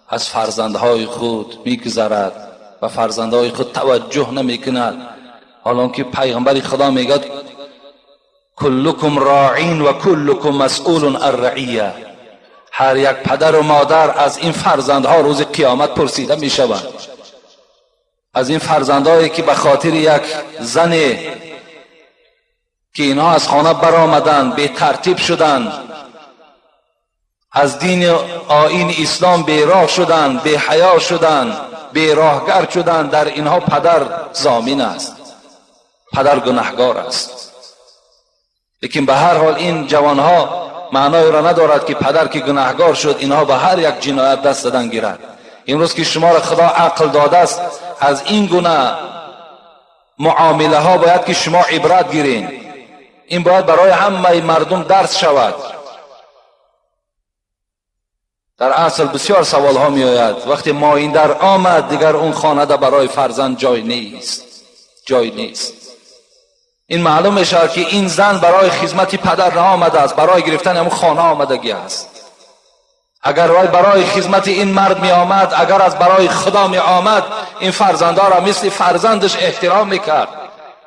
از فرزندهای خود میگذرد و فرزندهای خود توجه نمیکند، حالان که پیغمبر خدا میگد کلکم راعین و کلکم مسئول عن رعیه، هر یک پدر و مادر از این فرزندها روز قیامت پرسیده میشود. از این فرزندهایی که به خاطر یک زن که اینها از خانه برآمدند، به ترتیب شدند، از دین آیین اسلام بیراه شدند، بی حیا شدند، بی راهگر شدند، در اینها پدر ضامن است، پدر گناهگار است. لیکن به هر حال این جوانها معنای را ندارد که پدر که گناهگار شد اینها به هر یک جنایت دست زدن گیرد. امروز که شما را خدا عقل داده است، از این گونه معامله ها باید که شما عبرت گیرین. این باید برای همه مردم درس شود. در اصل بسیار سوال ها می آید. وقتی مایندر آمد دیگر اون خانه برای فرزند جای نیست، جای نیست. این معلوم می شود که این زن برای خدمت پدر نه است، برای گرفتن همون خانه آمدگی است. اگر وی برای خدمت این مرد می آمد، اگر از برای خدا می آمد، این فرزندها را مثل فرزندش احترام می کرد.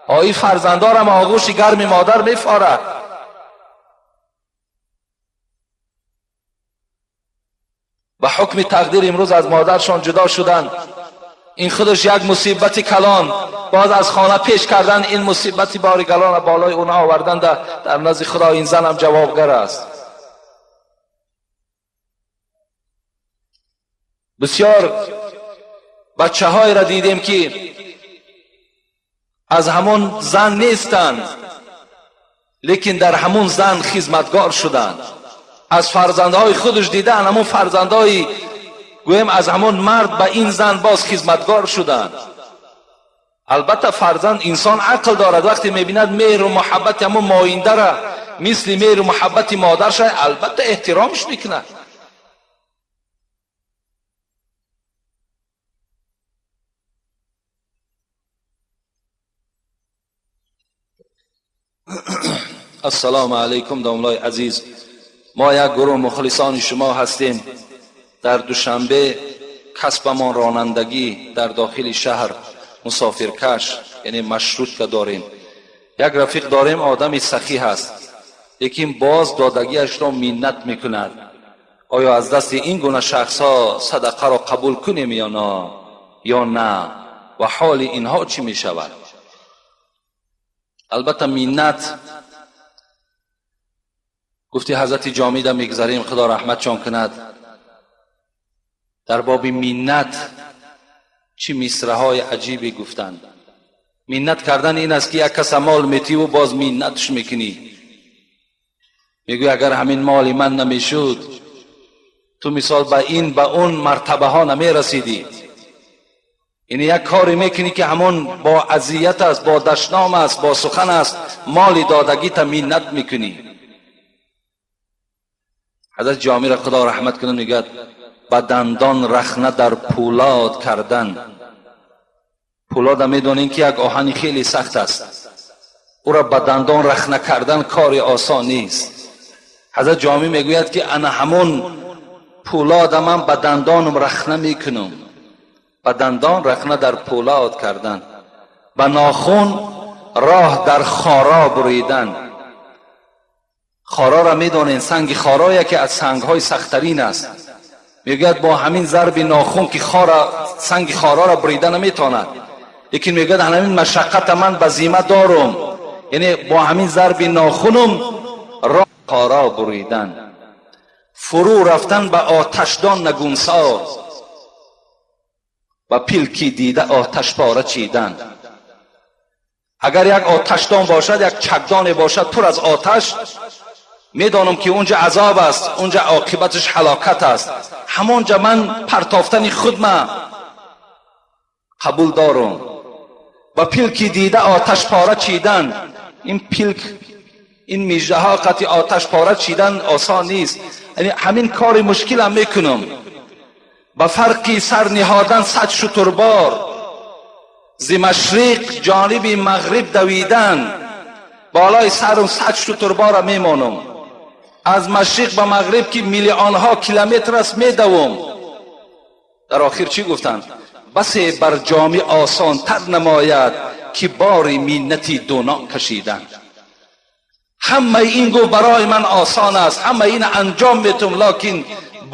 آی فرزندها را آغوش گرم مادر می فارد. به حکم تقدیر امروز از مادرشان جدا شدند. این خودش یک مصیبت کلان. باز از خانه پیش کردن این مصیبت بار کلان بالای اونها آوردن، در نزد خدا این زن هم جوابگر است. بسیار بچه های را دیدیم که از همون زن نیستند، لیکن در همون زن خدمتگار شدند. از فرزندهای خودش دیدن، همون فرزندهای گویم از همون مرد به این زن باز خدمتگار شدند. البته فرزند انسان عقل دارد، وقتی میبیند مهر و محبت همون ماینده را مثل مهر و محبت مادرش، البته احترامش میکند. السلام علیکم داملای عزیز، ما یک گروه مخلصان شما هستیم. در دوشنبه کسبمان رانندگی در داخل شهر مسافرکش یعنی مشروط که داریم. یک رفیق داریم، آدم سخی هست، لیکن باز دادگیش را منت میکند. آیا از دست این گونه شخص ها صدقه را قبول کنیم یا نه یا نه؟ و حال اینها چی میشود؟ البته منت گفتی حضرت جامی ده میگذریم، خدا رحمتشان کند. در باب منت چی مصرع های عجیبی گفتند. منت کردن این است که یک کس مال میتی و باز منتش میکنی، میگوی اگر همین مال من نمیشد تو مثال به این به اون مرتبه ها نمیرسیدی. این یک کاری میکنی که همون با اذیت است، با دشنام است، با سخن است، مال دادگی تا منت میکنی. حضرت جامی را خدا رحمت کنه میگه با دندان رخنه در پولاد کردن. پولاد میدونین که یک آهن خیلی سخت است، او را با دندان رخنه کردن کار آسان نیست. حضرت جامی میگوید که انا همون پولاد من با دندانم رخنه میکنم. با دندان رخنه در پولاد کردن، با ناخن راه در خارا بریدن. خارا را میدونین، سنگ خارا یکی از سنگ های سختترین است. میگوید با همین ضرب ناخن که خارا سنگ خارا را بریده نمیتواند، لیکن میگوید همین مشقت من به ذمه دارم، یعنی با همین ضرب ناخنم راه خارا بریدن. فرو رفتن به آتشدان نگونسار و پلکی دیده آتش پاره چیدن. اگر یک آتشدان باشد، یک چکدان باشد پر از آتش، Медонам ки унҷа азоб аст, унҷа оқибаташ ҳалокат аст. Ҳамонҷа ман партофтани худма қабул дорам. Ба пилки дида оташ пора чидан, ин пилк, ин мижаҳо қати оташ пора чидан осон нест, яъне ҳамин кори мушкилам мекунам. Ба фарқи сар ниҳодан 100 шутурбор, зи машриқ ҷониби мағриб давидан, болои сарам 100 шутурбора мемонам, аз машриқ ба мағриб ки миллионҳо километр аст медавам. Дар охир чӣ гуфтанд? Басе бар ҷомӣ осонтар намояд ки бори миннати дунон кашидан. Ҳамаи ин гуфт барои ман осон аст, ҳамаи ин анҷом метум, локин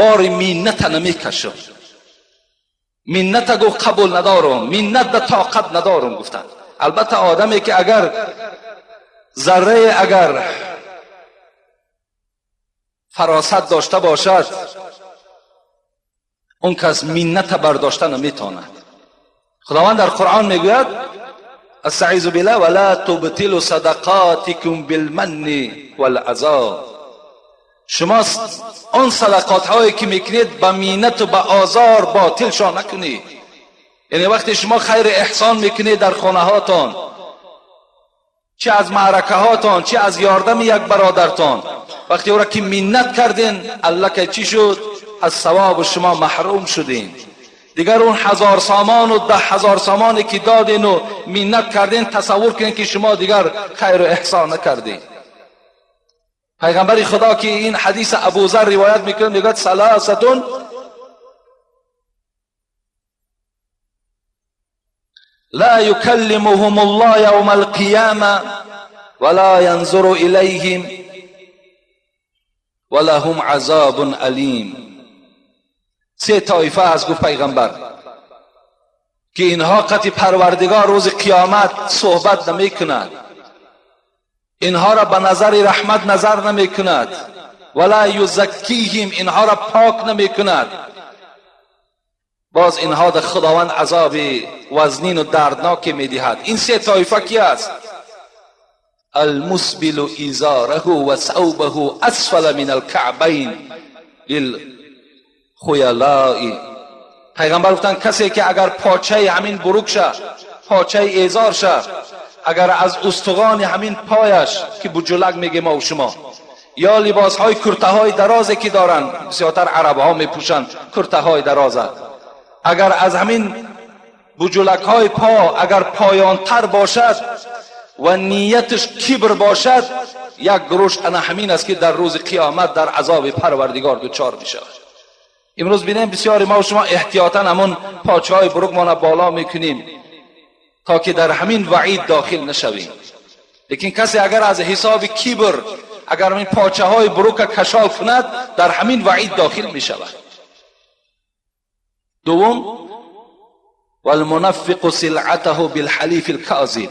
бори минната намекашам. Минната гуфт қабул надорам, миннат ба тоқат надорам гуфтанд. Албатта одаме ки агар заррае агар фаросат дошта бошад, он кас минната бардошта наметавонад. Худованд дар Қуръон мегӯяд: استعیذ بالله ولا تبطلوا صدقاتكم بالمن والعذاب. شما آن صدقات هایی که میکنید به مینت و به آزار باطل شان نکنید. یعنی وقتی شما خیر احسان میکنید در خانه هاتان، چه از معرکه هاتان، چه از یاردم یک برادرتان، وقتی او را که مینت کردین، الله که چی شد؟ از ثواب شما محروم شدین. دیگر اون 1000 سامان و 10,000 سامانی که دادین و مینت کردین، تصور کنین که شما دیگر خیر و احسان نکردین. پیغمبر خدا که این حدیث ابوذر روایت میکنه، میگه ثلاثه لا يكلمهم الله يوم القيامة ولا ينظر إليهم ولهم عذاب أليم. سه طایفه هست گفت پیغمبر که اینها قطع پروردگار روز قیامت صحبت نمی کند، اینها را به نظر رحمت نظر نمی کند، ولا یزکیهم، اینها را پاک نمی کند. باز اینها در خداوند عذاب وزنین و دردناک می دهد. این سه طایفه کی است؟ المسبل ازاره و ثوبه اسفل من الكعبین للخیلاء. پیغمبر گفتند کسی که اگر پاچه همین بروک شه، پاچه ایزار شه، اگر از استخوان همین پایش که بجلک میگه ما و شما، یا لباس های کرته های درازی که دارن، بسیارتر عرب ها میپوشند کرته های دراز، اگر از همین بجلک های پا اگر پایانتر باشد و نیتش کبر باشد، یک گروش انا همین است که در روز قیامت در عذاب پروردگار دچار میشود. امروز بینیم بسیاری ما و شما احتیاطا همون پاچه های بروکمان بالا میکنیم تا که در همین وعید داخل نشویم. لیکن کسی اگر از حساب کبر اگر همین پاچه های بروک کشال کند، در همین وعید داخل میشود. دوم، والمنفق سلعته بالحلیف الکاذب.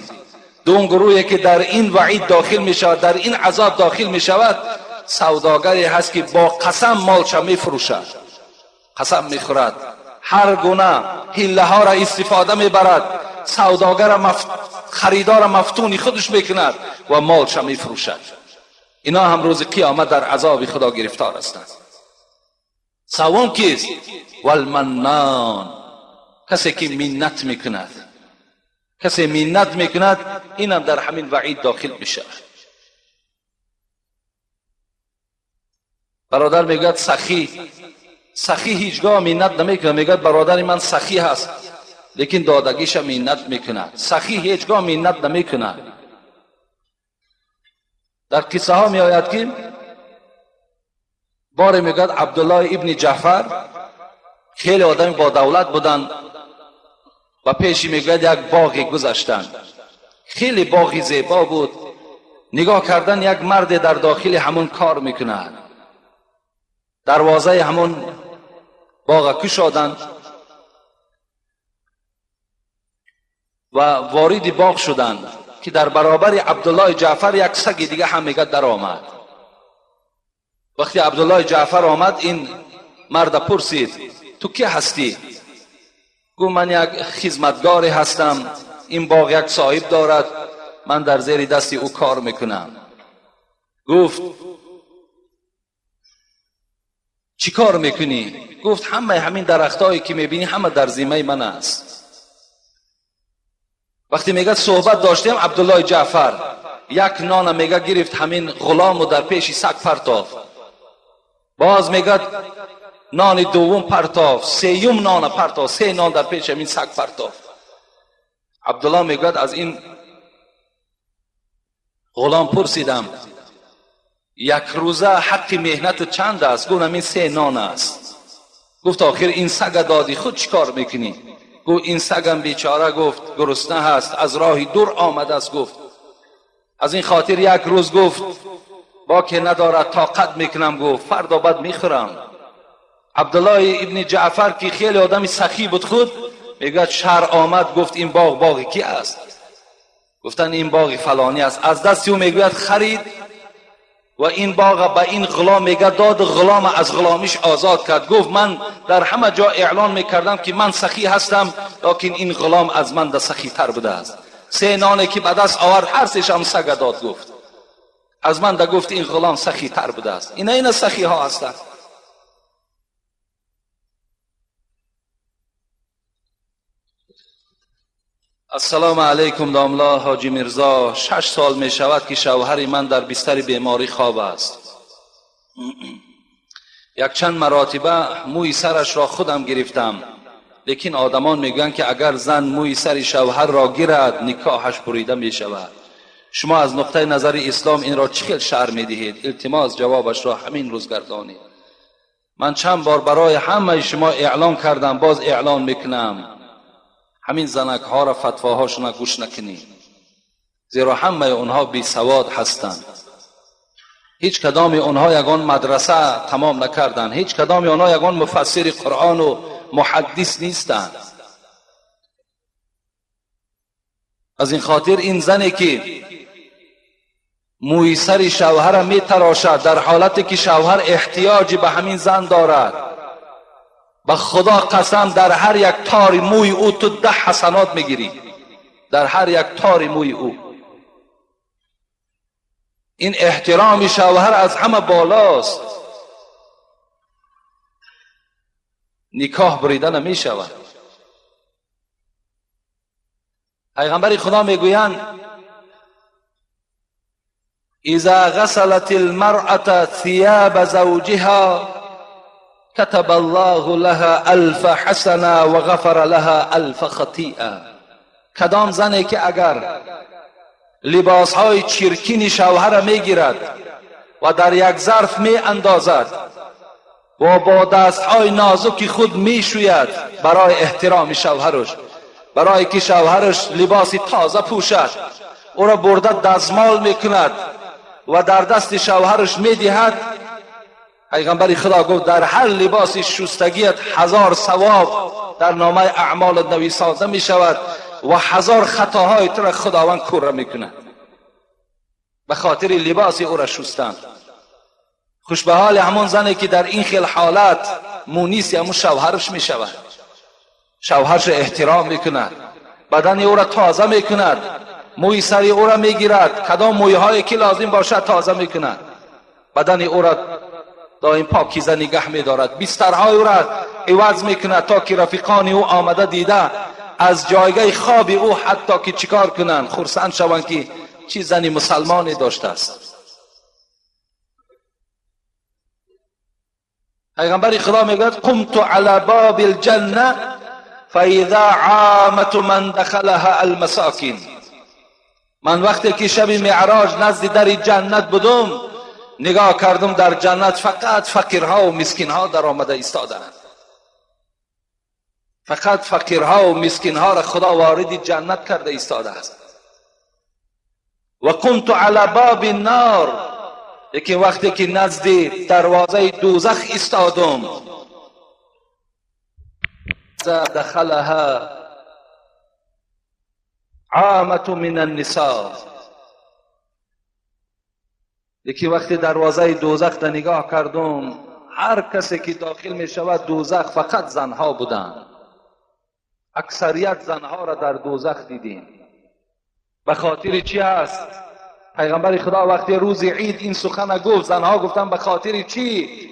دوم گروهی که در این وعید داخل می شود، در این عذاب داخل می شود، سوداگری هست که با قسم مالش می فروشد، قسم می خورد، هر گونه حیله ها را استفاده می برد، سوداگر خریدار مفتون خودش می کند و مالش می فروشد. اینا هم روز قیامت در عذاب خدا گرفتار هستند. سوم کیست؟ والمنان، کسی که منت میکند، کسی منت میکند، اینم در همین وعید داخل میشه. برادر میگوید سخی، سخی هیچگاه منت نمیکند، میگوید برادر من سخی هست، لیکن دادگیش منت میکند. سخی هیچگاه منت نمیکند. در قصه ها میآید که باره میگوید عبدالله ابن جعفر خیلی آدمی با دولت بودند و پیشی میگوید یک باغی گذاشتند، خیلی باغی زیبا بود. نگاه کردن یک مرد در داخل همون کار میکند، دروازه همون باغ کشادند و وارد باغ شدند که در برابر عبدالله جعفر یک سگ دیگه هم میگه در آمد. وقتی عبدالله جعفر آمد، این مرد پرسید تو کی هستی؟ گفت من یک خدمتگاری هستم، این باغ یک صاحب دارد، من در زیر دست او کار میکنم. گفت چی کار میکنی؟ گفت همه همین درختایی که میبینی همه در ذمه من است. وقتی میگه صحبت داشتیم عبدالله جعفر یک نان میگه گرفت همین غلام و در پیش سگ پرتافت، باز میگه نان دوم پرتافت، سیوم نان پرتافت، سه نان در پیش همین سگ پرتافت. عبدالله میگه از این غلام پرسیدم یک روزه حق مهنت چند است؟ گفت همین سه نان است. گفت آخر این سگ دادی خود چیکار میکنی؟ گفت این سگم بیچاره گفت گرسنه هست، از راه دور آمده است. گفت از این خاطر یک روز گفت با که ندارد طاقت میکنم، گفت فردا بعد میخورم. عبدالله ابن جعفر که خیلی آدم سخی بود خود میگه شهر آمد، گفت این باغ باغ کی است؟ گفتن این باغ فلانی است. از دست او میگوید خرید و این باغ به این غلام میگه داد، غلام از غلامیش آزاد کرد. گفت من در همه جا اعلان میکردم که من سخی هستم، لیکن این غلام از من ده سخی تر بوده است. سه نانه که به دست آورد هر سه‌ش هم سگ داد. گفت از من ده گفت این غلام سخی تر بوده است. اینا سخی ها هستند. السلام علیکم داملا حاجی میرزا، 6 سال می شود که شوهر من در بستر بیماری خواب است. یک چند مراتبه موی سرش را خودم گرفتم، لیکن آدمان میگویند که اگر زن موی سر شوهر را گیرد نکاحش بریده می شود. شما از نقطه نظر اسلام این را چه شرح می دهید؟ التماس جوابش را همین روز گردانید. من چند بار برای همه شما اعلان کردم، باز اعلان میکنم، همین زنک ها را فتواهاشون گوش نکنید، زیرا همه اونها بی سواد هستند. هیچ کدام اونها یگان مدرسه تمام نکردند، هیچ کدام اونها یگان مفسر قرآن و محدث نیستند. از این خاطر این زنی که موی سر شوهر می تراشد در حالتی که شوهر احتیاجی به همین زن دارد، به خدا قسم در هر یک تار موی او تو 10 حسنات میگیری، در هر یک تار موی او. این احترام شوهر از همه بالاست. نکاح بریده نمی شود. پیغمبر خدا میگویند اذا غسلت المرأة ثياب زوجها كتب الله لها 1000 حسنة وغفر لها 1000 خطیئه. کدام زنی که اگر لباس های چرکین شوهر میگیرد و در یک ظرف می اندازد و با دست های نازک خود می شوید برای احترام شوهرش، برای که شوهرش لباس تازه پوشد، او را برده دستمال میکند و در دست شوهرش میدهد، پیغمبر خدا گفت در هر لباس شستگیت 1000 ثواب در نامه اعمال نویسانده می شود و 1000 خطاهای تو را خداوند کور می کند به خاطر لباس او را شستن. خوش به حال همون زنی که در این خیل حالت مونیس همون شوهرش می شود، شوهرش احترام می کند، بدن او را تازه می کند، موی سری او را می گیرد، کدام مویهایی که لازم باشد تازه می کند، بدن او را دائم پاکیزه نگه می دارد، بسترهای او را عوض می کند تا که رفیقان او آمده دیده از جایگاه خواب او حتی که چیکار کنند، خرسند شوند که چی زنی مسلمانی داشته است. پیغمبر خدا میگوید قمت علی باب الجنه فاذا عامة من دخلها المساکین. من وقتی که شب معراج نزد در جنت بودم نگاه کردم در جنت فقط فقیرها و مسکینها در آمده ایستادند، فقط فقیرها و مسکینها را خدا وارد جنت کرده ایستاده است. و قمت علی باب النار، لیکن وقتی که نزد دروازه دوزخ ایستادم دخلها عامة من النساء، لیکن وقتی دروازه دوزخ را نگاه کردم هر کسی که داخل می شود دوزخ فقط زنها بودند، اکثریت زنها را در دوزخ دیدیم. به خاطر چی است؟ پیغمبر خدا وقتی روز عید این سخن گفت، زنها گفتن به خاطر چی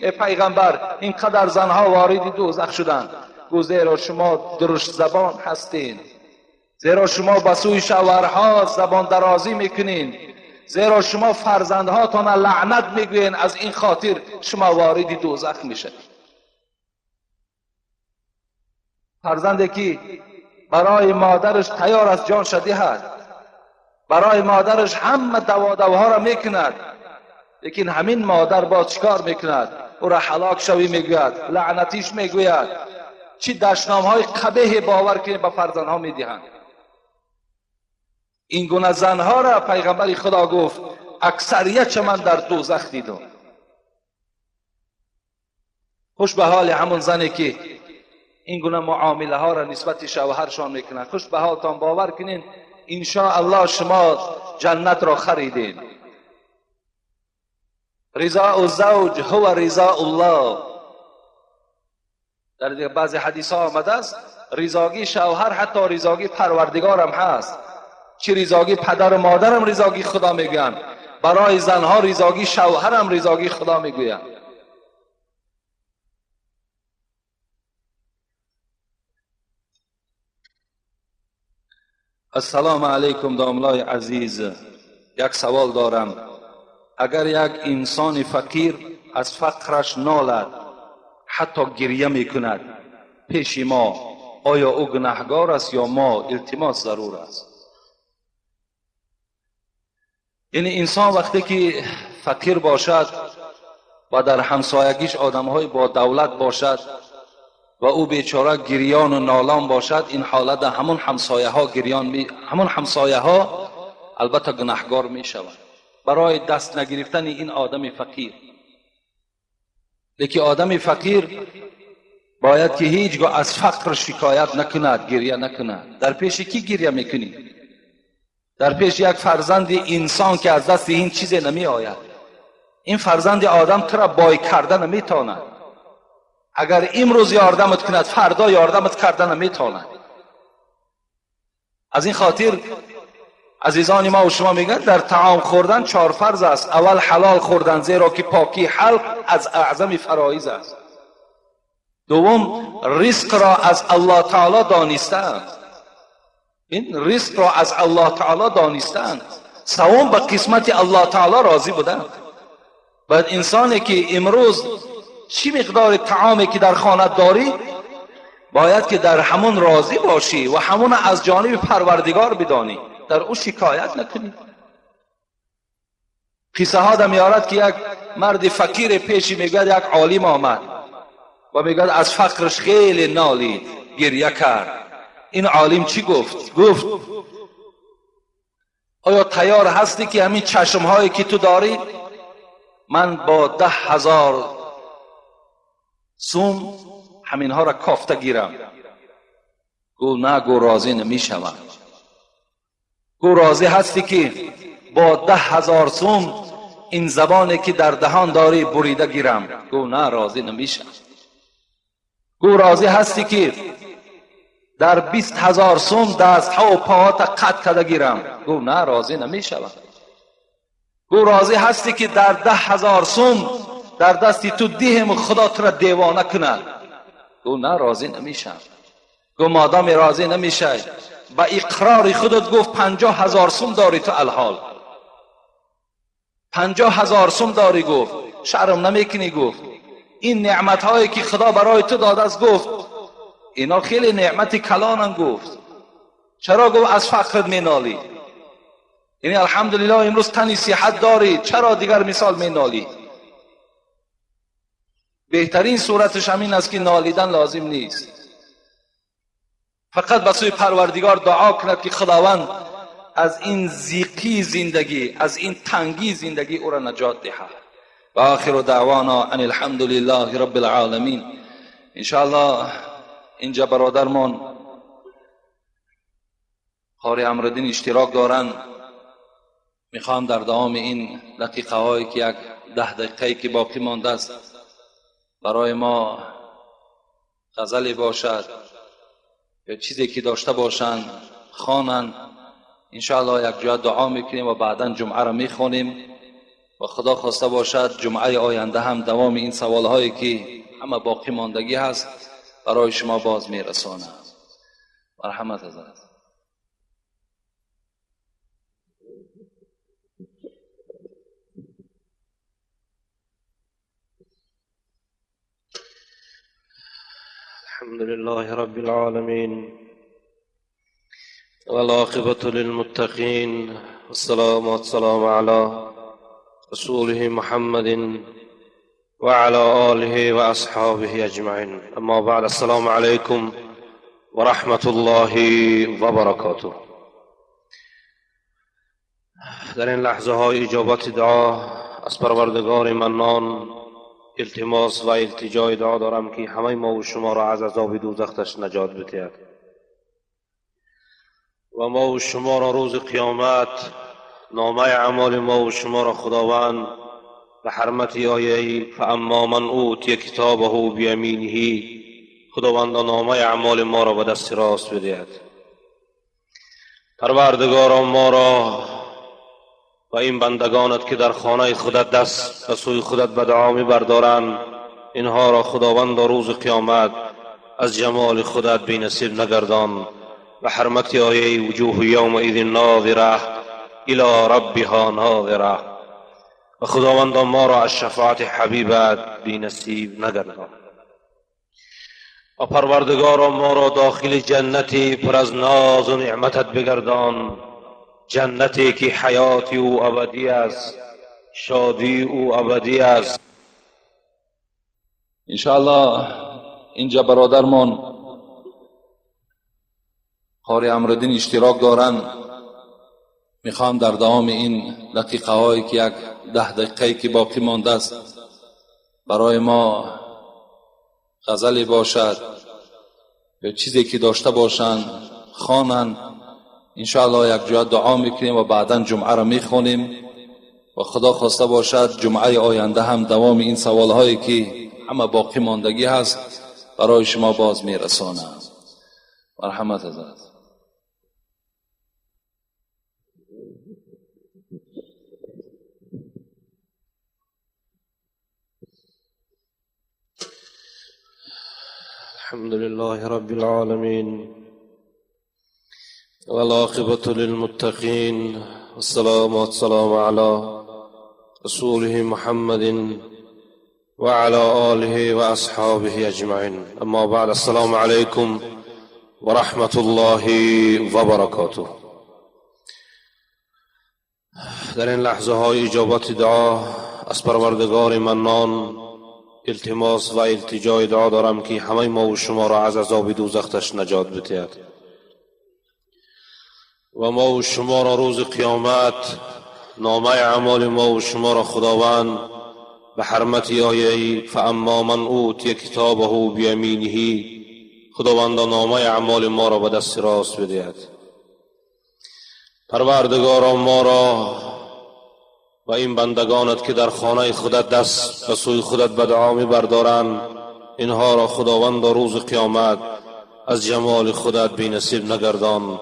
ای پیغمبر اینقدر زنها وارد دوزخ شدند؟ گفت زیرا شما درشت زبان هستین، زیرا شما به سوی شوهرها زبان درازی میکنین، زیرا شما فرزندهاتان لعنت میگوین، از این خاطر شما وارد دوزخ میشید. فرزندی که برای مادرش تیار است جان دهد، برای مادرش همه دوادوها را میکند، لیکن همین مادر باز چیکار میکند؟ او را هلاک شوی میگوید، لعنتیش میگوید، چی دشنام های قبیح باور که به فرزندها میدهند. این گونه زنها را پیغمبر خدا گفت اکثریت من در دوزخ دیدم. خوش به حال همون زنی که این گونه معامله ها را نسبت شوهرشان میکنند. خوش به حالتان، باور کنین انشاءالله شما جنت را خریدین. رضا الزوج هو رضا الله. در بعضی حدیث ها آمده است رضاگی شوهر حتی رضاگی پروردگارم هست. چی رضاگی پدر و مادرم رضاگی خدا میگویند، برای زنها رضاگی شوهرم رضاگی خدا میگویند. السلام علیکم داملای عزیز، یک سوال دارم. اگر یک انسان فقیر از فقرش نالد، حتی گریه میکند پیش ما، آیا او گناهگار است یا ما؟ التماس ضرور است. یعنی انسان وقتی که فقیر باشد و در همسایگیش آدمهای با دولت باشد و او بیچاره گریان و نالان باشد، این حالت همون همسایه ها گریان همون همسایه ها البته گناهگار می شوند برای دست نگرفتن این آدم فقیر. لیکن آدم فقیر باید که هیچگاه از فقر شکایت نکند، گریه نکند. در پیش کی گریه میکنی؟ در پیش یک فرزند انسان که از دست این چیز نمی آید. این فرزند آدم تو را بای کرده نمیتواند. اگر امروز یاردمت کند، فردا یاردمت کرده نمیتواند. از این خاطر عزیزان ما و شما میگن در طعام خوردن 4 فرض است. اول حلال خوردن، زیرا که پاکی حلق از اعظم فرایض است. دوم رزق را از الله تعالی دانستن، این رزق را از الله تعالی دانستن. سوم به قسمت الله تعالی راضی بودن. باید انسانی که امروز چی مقدار طعامی که در خانه داری، باید که در همون راضی باشی و همون از جانب پروردگار بدانی، در او شکایت نکنی. قصه ها میارد که یک مرد فقیر پیشی میگوید یک عالم آمد و میگوید از فقرش خیلی نالید، گریه کرد. این عالم چی گفت؟ گفت آیا تیار هستی که همین چشمهایی که تو داری من با 10,000 سوم همینها را کافته گیرم؟ گو نه، گو راضی نمیشوم. گو راضی هستی که با 10,000 سوم این زبانی که در دهان داری بریده گیرم؟ گو نه، راضی نمیشم. گو راضی هستی که در 20,000 سوم دستها و پاهات قطع کرده گیرم؟ گو نه، راضی نمیشوم. گو راضی هستی که در 10,000 سوم در دستی تو دیهم خدا تو را دیوانه کند؟ گو نه، راضی نمیشم. گو مادام راضی نمیشه، با اقرار خودت گفت 50,000 سوم داری تو الحال، 50,000 سوم داری. گفت شرم نمیکنی؟ گفت این نعمت هایی که خدا برای تو داده است، گفت اینا خیلی نعمت کلانن. گفت چرا؟ گفت از فقرت مینالی. یعنی الحمدلله امروز تنی صحت داری، چرا دیگر مثال مینالی؟ بهترین صورتش همین است که نالیدن لازم نیست، فقط به سوی پروردگار دعا کند که خداوند از این زیقی زندگی، از این تنگی زندگی او را نجات دهد. و آخر دعوانا ان الحمد لله رب العالمین. انشاءالله اینجا برادرمان قاری امرالدین اشتراک دارند. میخوام در دوام این دقیقه هایی که یک 10 دقیقه که باقی مانده است برای ما غزلی باشد یا چیزی که داشته باشند خوانند. انشاءالله یک جا دعا میکنیم و بعدا جمعه را میخوانیم و خدا خواسته باشد جمعه آینده هم دوام این سوال هایی که همه باقی ماندگی هست برای شما باز میرسانم. مرحمت حضرت. الحمد لله رب العالمين والعاقبة للمتقين والصلاة والسلام على رسوله محمد وعلى آله وأصحابه أجمعين. أما بعد، السلام عليكم ورحمة الله وبركاته. در این لحظه های اجابت دعا از پروردگار منان التماس و التجای دعا دارم که همه ما و شما را از عذاب دوزختش نجات بدهد و ما و شما را روز قیامت نامه اعمال ما و شما را خداوند به حرمت آیه فاما من اوتی کتابه بیمینه خداوند نامه اعمال ما را به دست راست بدهد. پروردگارا ما را و این بندگانت که در خانه خودت دست به سوی خودت به دعا می‌بردارند، اینها را خداوند روز قیامت از جمال خودت بی نصیب نگردان. به حرمت آیه وجوه یومئذ ناظره الی ربها ناظره و خداوند ما را از شفاعت حبیبت بی نصیب نگردان. و پروردگارا ما را داخل جنتی پر از ناز و نعمتت بگردان، جنتی که حیات او ابدی است، شادی او ابدی است. انشاءالله اینجا برادرمان قاری امرالدین اشتراک دارند. میخوام در دوام این دقیقه هایی که یک 10 دقیقه که باقی مانده است برای ما غزلی باشد یا چیزی که داشته باشند خوانند. انشاءالله یک جا دعا میکنیم و بعدا جمعه را میخوانیم و خدا خواسته باشد جمعه آینده هم دوام این سوال هایی که همه باقی ماندگی هست برای شما باز میرسانم. مرحمت حضرت. الحمد لله رب العالمين والعاقبة للمتقين والصلاة والسلام على رسوله محمد وعلى آله وأصحابه أجمعين. أما بعد، السلام عليكم ورحمة الله وبركاته. در این لحظه های اجابت دعا از پروردگار منان التماس و التجای دعا دارم که همه ما و شما را از عذاب دوزختش نجات بدهد و ما و شما را روز قیامت نامه اعمال ما و شما را خداوند به حرمت آیه فاما من اوتی کتابه بیمینه خداوند نامه اعمال ما را به دست راست بدهد. پروردگارا ما را و این بندگانت که در خانه خودت دست به سوی خودت به دعا می‌بردارند، اینها را خداوند روز قیامت از جمال خودت بی نصیب نگردان.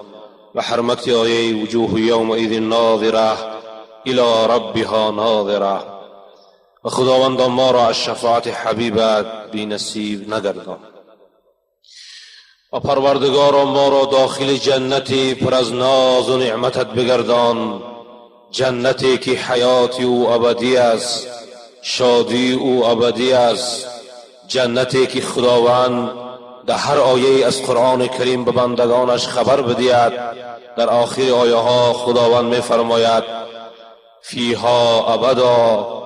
به حرمت آیه وجوه یومئذ ناظره الی ربها ناظره و خداوند ما را از شفاعت حبیبت بی نصیب نگردان. و پروردگارا ما را داخل جنتی پر از ناز و نعمتت بگردان، جنتی که حیات او ابدی است، شادی او ابدی است، جنتی که خداوند در هر آیه از قرآن کریم به بندگانش خبر بدهد. در آخر آیه ها خداوند می فرماید فیها ابدا.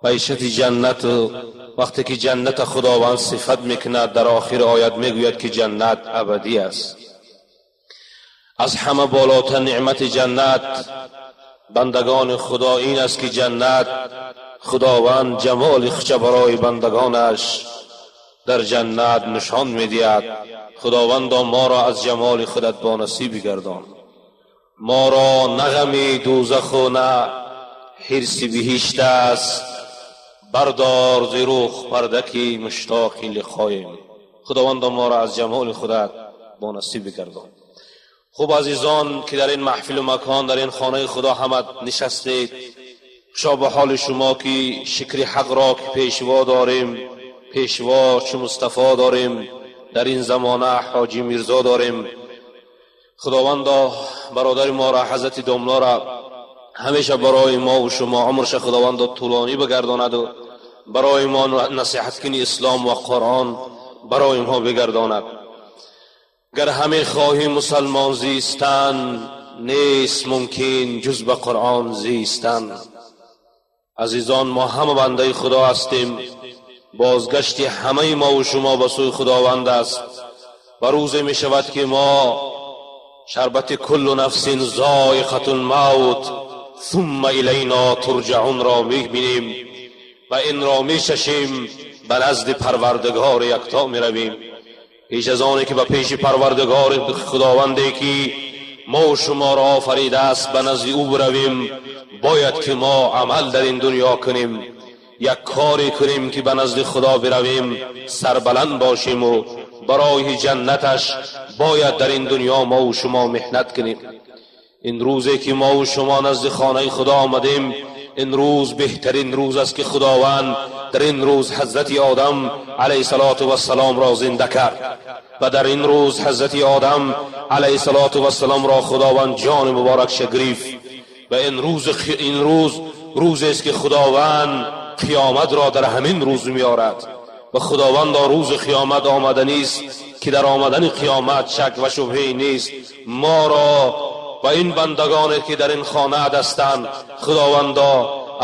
بهشت جنت، وقتی که جنت خداوند صفت میکند در آخر آیت میگوید که جنت ابدی است. از همه بالاتر نعمت جنت بندگان خدا این است که جنت خداوند جمال خود برای بندگانش در جنت نشان میدهد. خداوند ما را از جمال خودت با نصیب گردان. ما را نه غم دوزخ و نه حرص بهشت است، بردار ز رخ پرده که مشتاق لقایم. خداوند ما را از جمال خودت با نصیب گردان. Хуб, азизон, ки дар ин маҳфил ва макон, дар ин хонаи Худо ҳама нишастед, хушо ба ҳоли шумо, ки шукри ҳақ ро ки пешво дорем, пешво чу Мустафо дорем, дар ин замона Ҳоҷӣ Мирзо дорем. Худовандо, бародари моро, ҳазрати домлоро ҳамеша барои мо ва шумо умрша Худовандо тӯлонӣ бигардонад ва барои мо насиҳат кини ислом ва Қуръон барои мо бигардонад. Гар ҳаме хоҳӣ мусалмон зистан, нест мумкин ҷуз ба Қуръон зистан. Азизон, мо ҳама бандаи Худо ҳастем. Бозгашти ҳамаи мо ва шумо ба сӯи Худованд аст ва рӯзе мешавад, ки мо шарбати куллу нафсин зоиқатул мавт сумма илайно турҷаун ро мебинем ва инро мечашем, ба назди Парвардигори якто меравем. Пеш аз оне ки ба пеши Парвардигори Худованде, ки мо шуморо офаридааст, ба назди ӯ биравем, бояд ки мо амал дар ин дунё кунем, як коре кунем, ки ба назди Худо биравем, сарбаланд бошему барои ҷаннаташ бояд дар ин дунё мову шумо меҳнат кунем. Ин рӯзе ки мову шумо назди хонаи Худо омадем, ин рӯз беҳтарин рӯз аст, ки Худованд дар ин рӯз ҳазрати Одам алайҳиссалоту вассаломро зинда кард ва дар ин рӯз ҳазрати Одам алайҳиссалоту вассаломро Худованд ҷони муборакша гирифт. Ва ин рӯз рӯзест, ки Худованд қиёматро дар ҳамин рӯз меорад. Ва Худовандо, рӯзи қиёмат омаданист, ки дар омадани қиёмат шак ва шубҳе нест. Моро ва ин бандагоне, ки дар ин хона ҳастанд, Худовандо,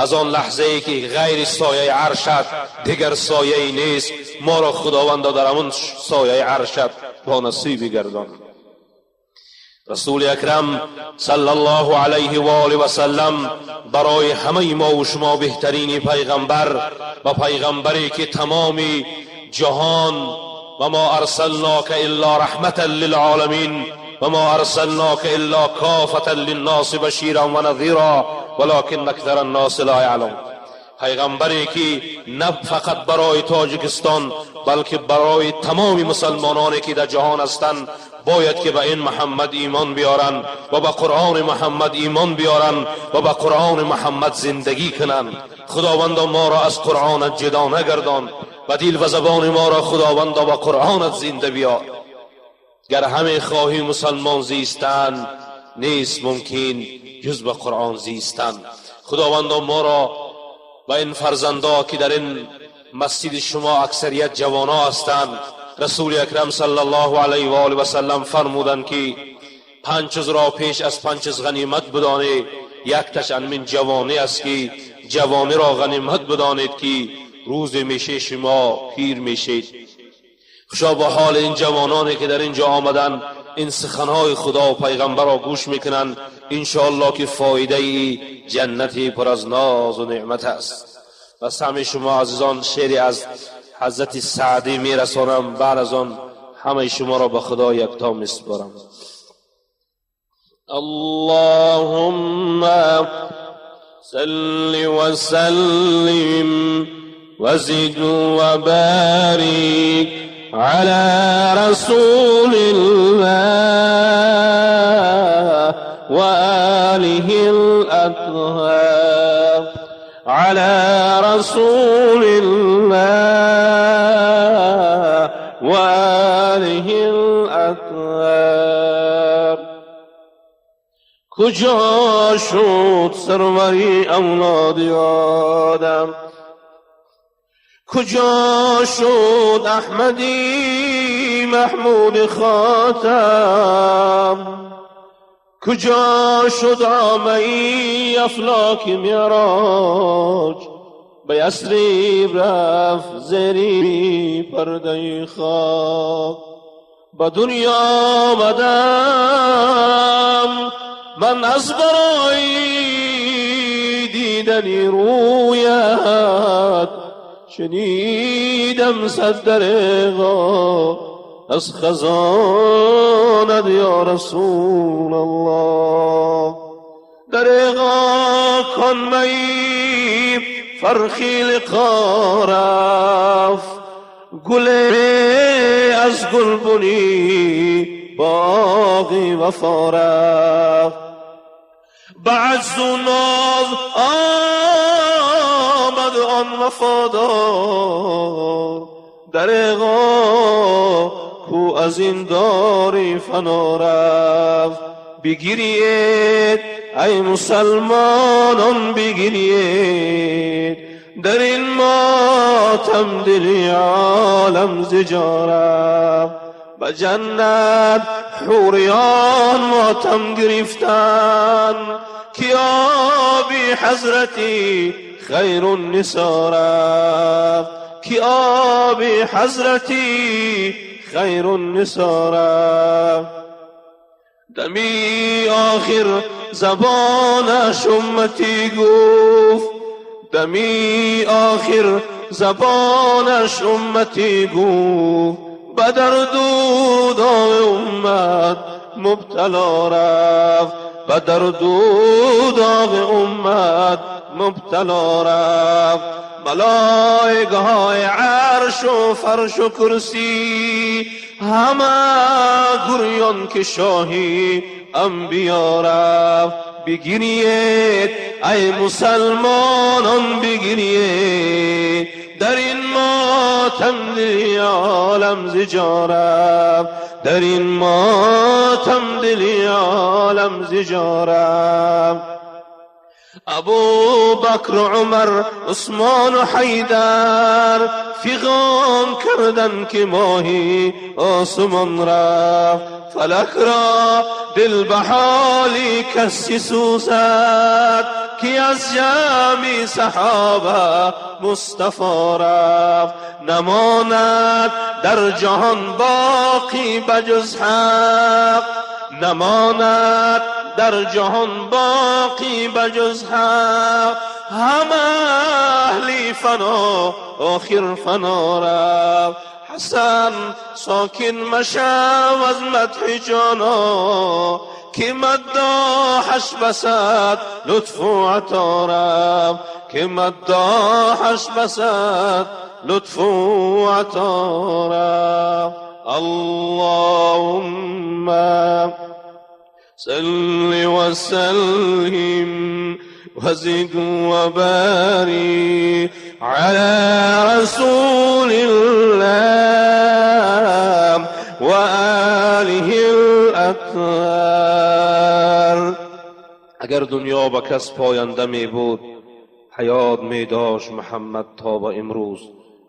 аз он лаҳзае ки ғайри сояи аршат дигар сояе нест, моро, Худовандо, дар ҳамон сояи аршат бо насиб гардон. Расули Акрам саллаллоҳу алайҳи ва олиҳи васаллам барои ҳамаи мо ва шумо беҳтарини пайғамбар ва пайғамбаре, ки тамоми ҷаҳон ва ма арсалнока илла раҳматан лилъоламин ва ма арсалнока илла кофатан линноси баширан ва назира валакин аксара анноси ла яъламун. Пайғамбаре, ки на фақат барои Тоҷикистон, балки барои тамоми мусалмононе, ки дар ҷаҳон ҳастанд, бояд ки ба ин Муҳаммад имон биёранд ва ба Қуръони Муҳаммад имон биёранд ва ба Қуръони Муҳаммад зиндагӣ кунанд. Худовандо, моро аз Қуръонат ҷудо нагардон ва дил ва забони моро, Худовандо, ба Қуръонат зинда биёр. Гар ҳаме хоҳӣ мусалмон зистан, нест мумкин ҷуз ба Қуръон зистан. Худовандо, моро ва ин фарзандо, ки дар ин масҷиди шумо аксарият ҷавоно ҳастанд, Расули Акрам саллаллоҳу алайҳи ва олиҳи васаллам фармуданд, ки панҷ чизро пеш аз панҷ чиз ғанимат бидонед, якташ анмин ҷавонӣ аст, ки ҷавониро ғанимат бидонед, ки рӯзе меше шумо пир мешед. Хушо ба ҳоли ин ҷавононе, ки дар ин ҷо омаданд, ин суханҳои Худо ва пайғамбарро гӯш мекунанд. Иншоаллоҳ, ки фоидаи ҷаннати пур аз нозу неъмат аст. Ба самъи шумо азизон шеъре аз ҳазрати Саъдӣ мерасонам. Баъд аз он ҳамаи шуморо ба Худо якто месупорам. اللهم صل وسلم وزد وبارك على رسول الله وآله الأطهار، على رسول الله وآله الأطهار. کجا شد سروری اولاد آدم؟ کجا شد احمدی محمود خاتم؟ کجا شد عامه افلاک معراج؟ به یثرب رفت زیری پرده خاک. به دنیا آمدم من از برای دیدن رویت، شنیدم صد دریغا از خزانت یا رسول الله. دریغا کان می فرخی لقا رفت، گل از گلبنی باغی وفا رفت. به عجز و ناز آمد آن وفادار، دریغا کو از این داری فنا رفت. بگیرید ای مسلمانان بگیرید، در این ماتم دلی عالم ز جا رفت. به جنت حوریان ماتم گرفتن، که آبی حضرتی خیر النساء رفت، که آبی حضرتی خیر النساء رفت. دمی آخر زبانش امتی گفت، دمی آخر زبانش امتی گفت، به درد و داغ امت مبتلا رفت، به درد و داغ امت مبتلا رفت. ملائک های عرش و فرش و کرسی، همه گریان که شاهی انبیا رفت. بگیرید ای مسلمانان بگیرید، در این ماتم دلی عالم ز جا رفت، در این ماتم دلی عالم ز جا رفت. ابو بکر عمر عثمان و حیدر، فغان کردن که ماهی آسمان رفت. فلک را دل به حالی کسی سوزد، که از جمع صحابه مصطفی رفت. نماند در جهان باقی بجز حق، نماند در جهان باقی بجز حق. همه اهلی فنا آخر فنا رفت. حسن ساکن مشو از مدح جانا، که مداحش بسد لطف و عطا رفت، که مداحش بسد لطف و عطا رفت. اللهم صل وسلم وزد وبارك على رسول الله وآله الأطهار. اگر دنیا به کس پاینده می بود، حیات می داشت محمد تا به امروز.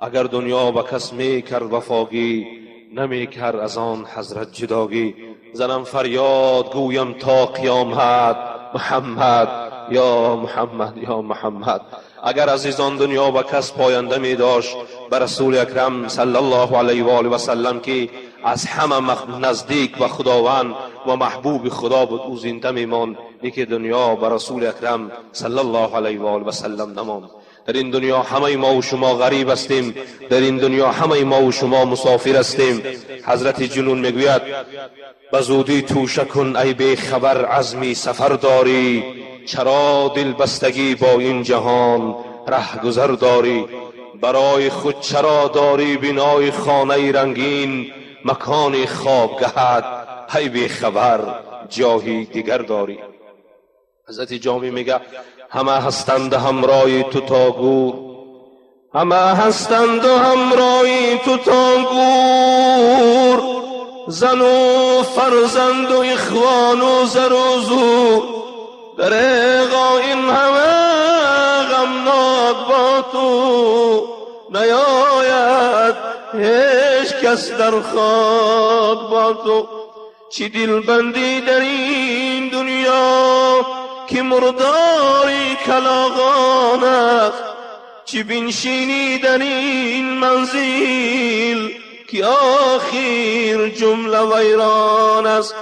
اگر دنیا به کس می کرد وفاگی، نمی کرد از آن حضرت جداگی. زنم فریاد گویم تا قیامت، محمد یا محمد یا محمد. اگر عزیزان دنیا به کس پاینده می داشت، به رسول اکرم صلی الله علیه و آله و سلم که از همه نزدیک به خداوند و محبوب خدا بود، او زنده می ماند. که دنیا به رسول اکرم صلی الله علیه و آله و سلم نماند. در این دنیا همه ما و شما غریب هستیم، در این دنیا همه ما و شما مسافر هستیم. حضرت جنون میگوید به زودی توشه کن ای بی خبر عزمی سفر داری، چرا دل بستگی با این جهان ره گذر داری؟ برای خود چرا داری بنای خانه رنگین، مکان خوابگهت ای بی خبر جاهی دیگر داری. حضرت جامی میگه همه هستند همراه تو تا گور، همه هستند همراه تو تا گور، زن و فرزند و اخوان و زر و زور. دریغا این همه غمناک با تو نیاید هیچ کس در خاک با تو. چی دلبندی در این دنیا که مرداری کلاغان است، چی بنشینی در این منزل که آخر جمله ویران است.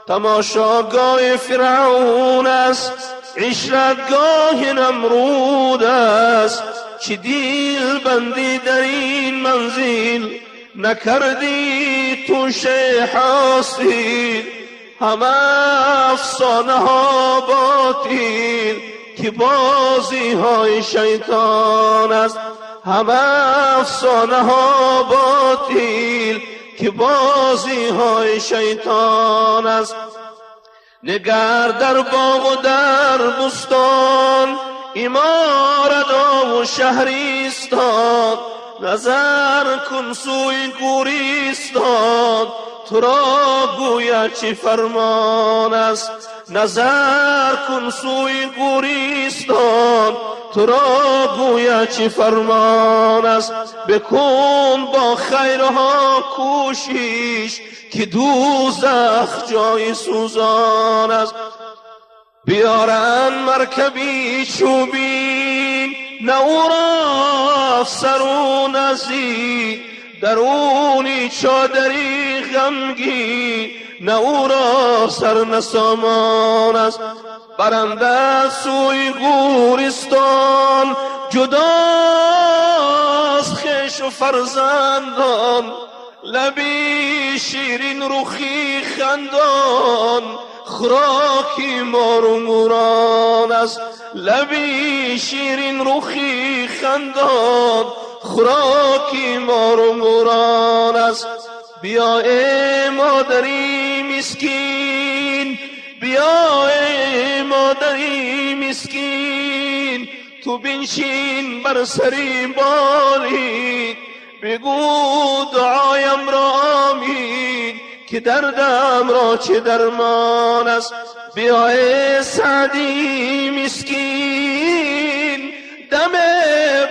تماشاگاه فرعون است، عشرتگاه نمرود است. چی دل بندی در این منزل نکردی توشه حاصل، همه افسانه ها باطل که بازی های شیطان است. همه افسانه ها باطل که بازی های شیطان است. نگر در باغ و در بستان، عمارت و شهریستان، نظر کن سوی گوریستان، تو را گوید چه فرمان است. نظر کن سوی گوریستان، تو را گوید چه فرمان است. بکن با خیرها کوشش که دوزخ جای سوزان است. بیارن مرکبی چوبین، نه او را افسر و نزی، درونی چادری غمگین، نه او را سر نسامان است. برنده سوی گورستان، جدا از خویش و فرزندان، لبی شیرین رخی خندان، خوراکی مار و موران است. لبی شیرین رخی خندان، خوراکی مار و موران است. بیا ای مادری مسکین، بیا ای مادری مسکین، تو بنشین بر سری بالین، بگو دعایم را آمین که دردم را چه درمان است. بیا ای سعدی مسکین، دم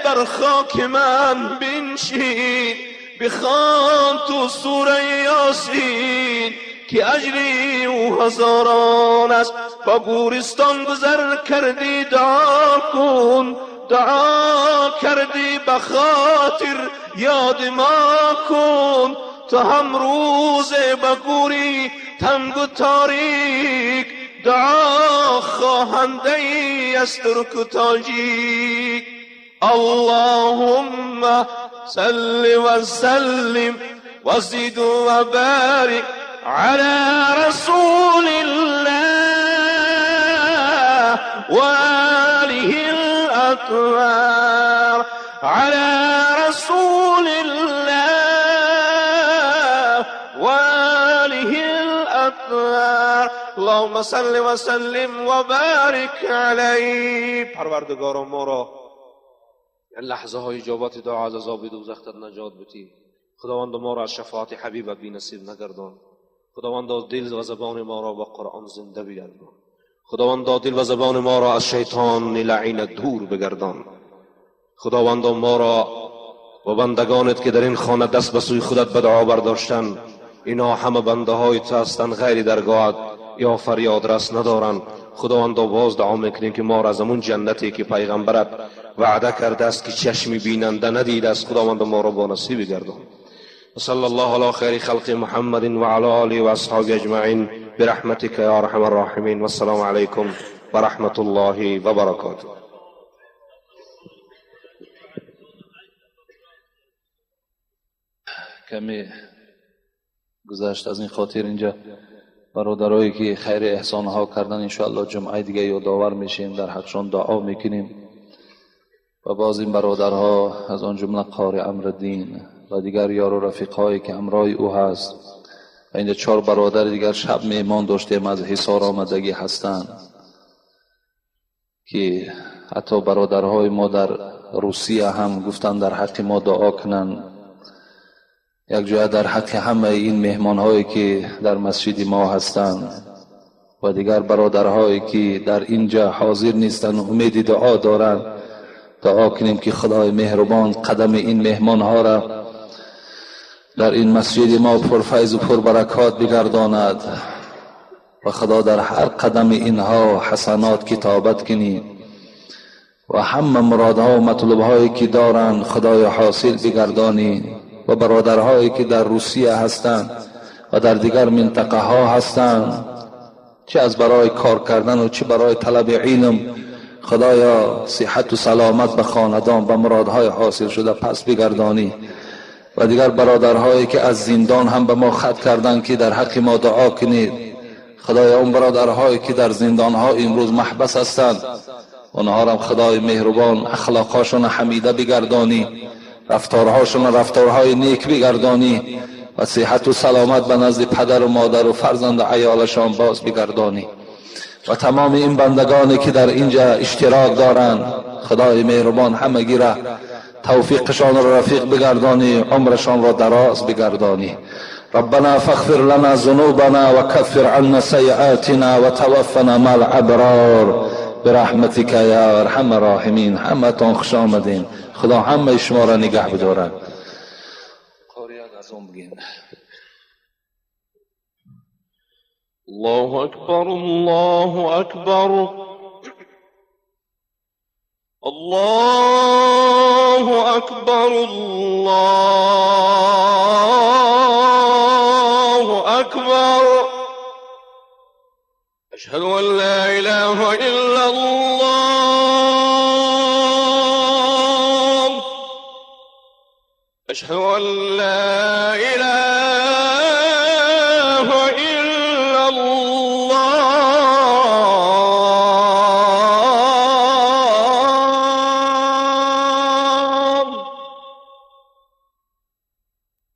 بر خاک من بنشین، بخوان تو سوره یاسین که اجری او هزاران است. با گورستان گذر کردی دعا کن، دعا کردی به خاطر یاد ما کن، تا هم روز بگوری تنگ و تاریک، دعا خواهنده ای از ترک و تاجیک. اللهم صل وسلم وزد وبارك على رسول الله وآله الأطهار، على رسول الله وآله الأطهار. اللهم صل وسلم وبارك عليه. پروردگارا ما را لحظه های اجابت دعا از عذاب دوزخ نجات بتی. خداوند ما را از شفاعت حبیبت بی نصیب نگردان. خداوند دل و زبان ما را با قرآن زنده بگردان. خداوند دل و زبان ما را از شیطان لعین دور بگردان. خداوند ما را و بندگانت که در این خانه دست به سوی خودت به دعا برداشتن، اینا همه بنده های تو هستند، غیر درگاهت یا فریاد رس ندارند. خداوند باز دعا میکنیم که ما را از اون جنتی که پیغمبرت وعده کرده است که چشمی بیننده ندیده است، خداوند ما را با نصیب گردان. وصلى الله على خير خلق محمد وعلى آله وأصحابه أجمعين برحمتك يا أرحم الراحمين. والسلام عليكم ورحمة الله وبركاته. کمی گذشت از این خاطر اینجا برادرایی که خیر احسان ها کردن انشاءالله جمعه دیگه یادآور میشیم، در حقشان دعا میکنیم. و باز این برادرها از آن جمله قاری امرالدین و دیگر یار و رفیقهایی که همراه او هست و اینجا 4 برادر دیگر شب میمان داشتیم از حصار آمدگی هستند که حتی برادرهای ما در روسیه هم گفتن در حق ما دعا کنند. یک جای در حق همه این مهمانهایی که در مسجد ما هستند و دیگر برادرهایی که در اینجا حاضر نیستند و امید دعا دارند، دعا کنیم که خدای مهربان قدم این مهمانها را در این مسجد ما پرفیض و پربرکات بگرداند و خدا در هر قدم اینها حسنات کتابت کنی و همه مرادها و مطلوبهایی که دارند خدای حاصل بگردانی. و برادرهایی که در روسیه هستند و در دیگر منطقه ها هستند، چه از برای کار کردن و چه برای طلب علم، خدایا صحت و سلامت به خاندان و مرادهای حاصل شده پس بگردانی. و دیگر برادرهایی که از زندان هم به ما خط کردند که در حق ما دعا کنید، خدایا اون برادرهایی که در زندانها امروز محبس هستند، اونها را خدای مهربان اخلاقهاشون حمیده بگردانی، رفتارهاشون رفتارهای نیک بگردانی و صحت و سلامت به نزد پدر و مادر و فرزند و عیالشان باز بگردانی. و تمام این بندگانی که در اینجا اشتراک دارند، خدای مهربان همگی را توفیقشان را رفیق بگردانی، عمرشان را دراز بگردانی. ربنا فاغفر لنا ذنوبنا وكفر عنا سيئاتنا وتوفنا مع الابرار برحمتك یا ارحم الراحمین. همتان خوش آمدین. خدا همه شما را نگه بدارد. الله اکبر، الله اکبر، الله اکبر، الله اکبر. اشهد ان لا اله الا الله، اشهد ان لا اله الا الله.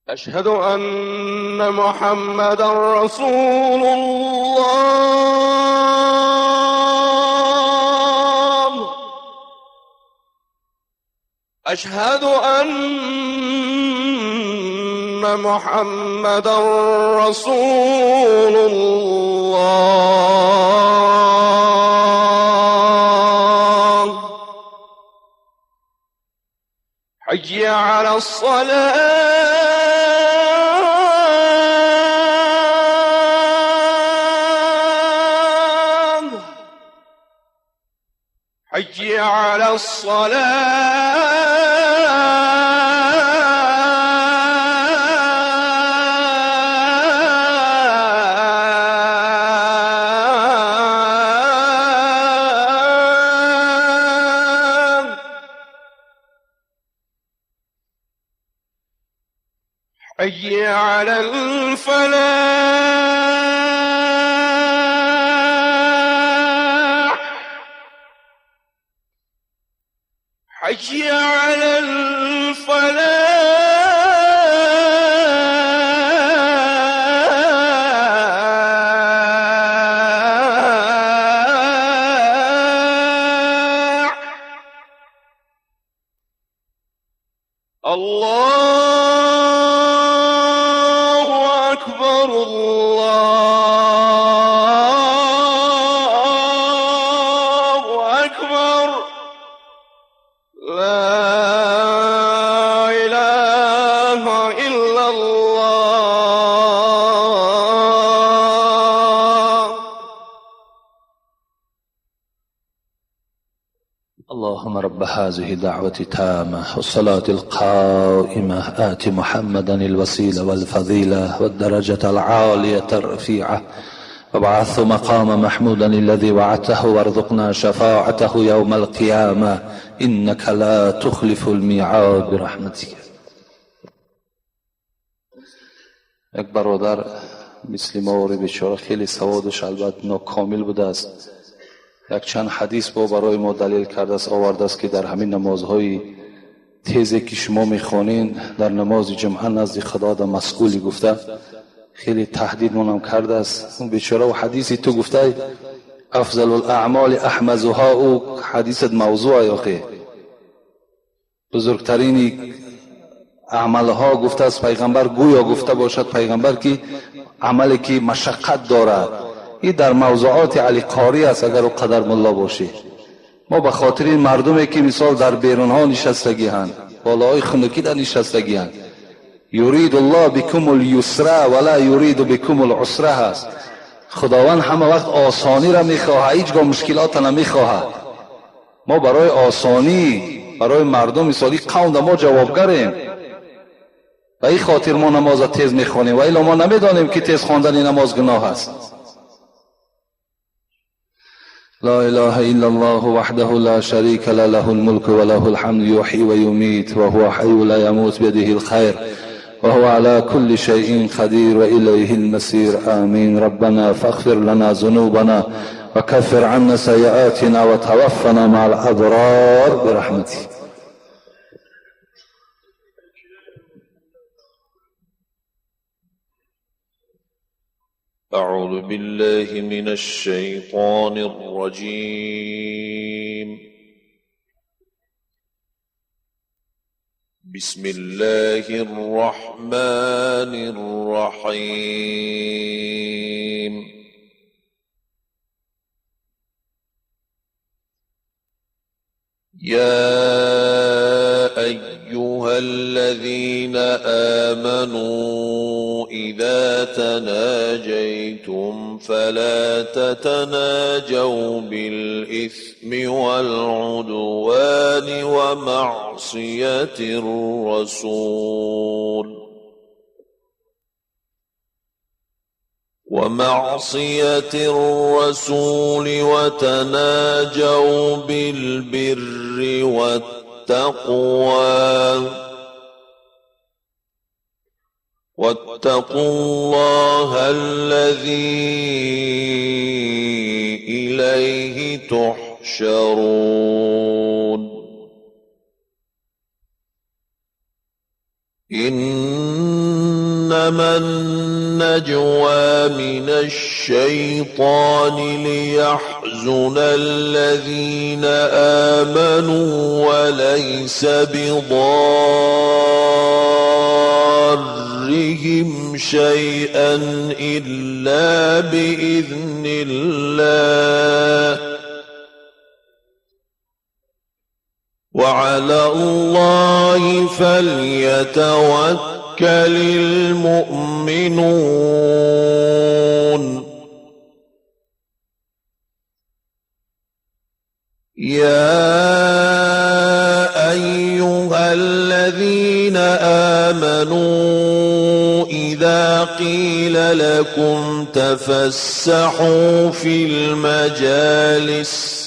أشهد أن محمدا رسول الله، أشهد أن محمدا رسول الله. حي على الصلاة، حي على الصلاة، حي على الفلاح، حي على الفلاح. الله أكبر، الله أكبر، لا إله إلا الله. اللهم رب هذه الدعوة التامة والصلاة القائمة آت محمدا الوسيلة والفضيلة والدرجة العالية الرفيعة وابعثه مقام محمودا الذي وعدته وارزقنا شفاعته يوم القيامة إنك لا تخلف الميعاد برحمتك. یک برادر مثل ما بیچاره خیلی سوادش البته ناکامل بوده است، یک چند حدیث با برای ما دلیل کرده است، آورده است که در همین نمازهای تیزی که شما میخوانین در نماز جمعه نزد خدا در مسئولی گفته، خیلی تهدید منم کرده است. اون بیچاره و حدیثی تو گفته افضل الاعمال احمزها، او حدیث موضوع یاخی بزرگترین عملها گفته است پیغمبر، گویا گفته باشد پیغمبر که عملی که مشقت دارد، این در موضوعات علی قاری است. اگر او قدر ملا باشی، ما به خاطر این مردمی که مثال در بیرون ها نشستگی هند، بالای خنکی در نشستگی هند، یرید الله بكم اليسر ولا یرید بكم العسر هست. خداوند همه وقت آسانی را میخواهد، هیچگاه مشکلات نمیخواهد. ما برای آسانی برای مردم مثالی قوم ما جوابگریم، و این خاطر ما نماز تیز میخوانیم، و الا ما نمیدانیم که تیز خواندن نماز گناه است. لا إله إلا الله وحده لا شريك له، له الملك وله الحمد يحيي ويميت وهو حي لا يموت بيده الخير وهو على كل شيء قدير وإليه المصير. آمين. ربنا فاغفر لنا ذنوبنا وكفر عنا سيئاتنا وتوفنا مع الأبرار برحمتك. أعوذ بالله من الشيطان الرجيم. بسم الله الرحمن الرحيم. يا أيها الذين آمنوا إذا تناجيتم فلا تتناجوا بالإثم والعدوان ومعصية الرسول وتناجوا بالبر والتقوى واتقوا الله الذي إليه تحشرون. إنما النجوى من الشيطان ليحزن الذين آمنوا وليس بضارهم شيئا إلا بإذن الله وعلى الله فليتوكل المؤمنون. يا أيها الذين آمنوا إذا قيل لكم تفسحوا في المجالس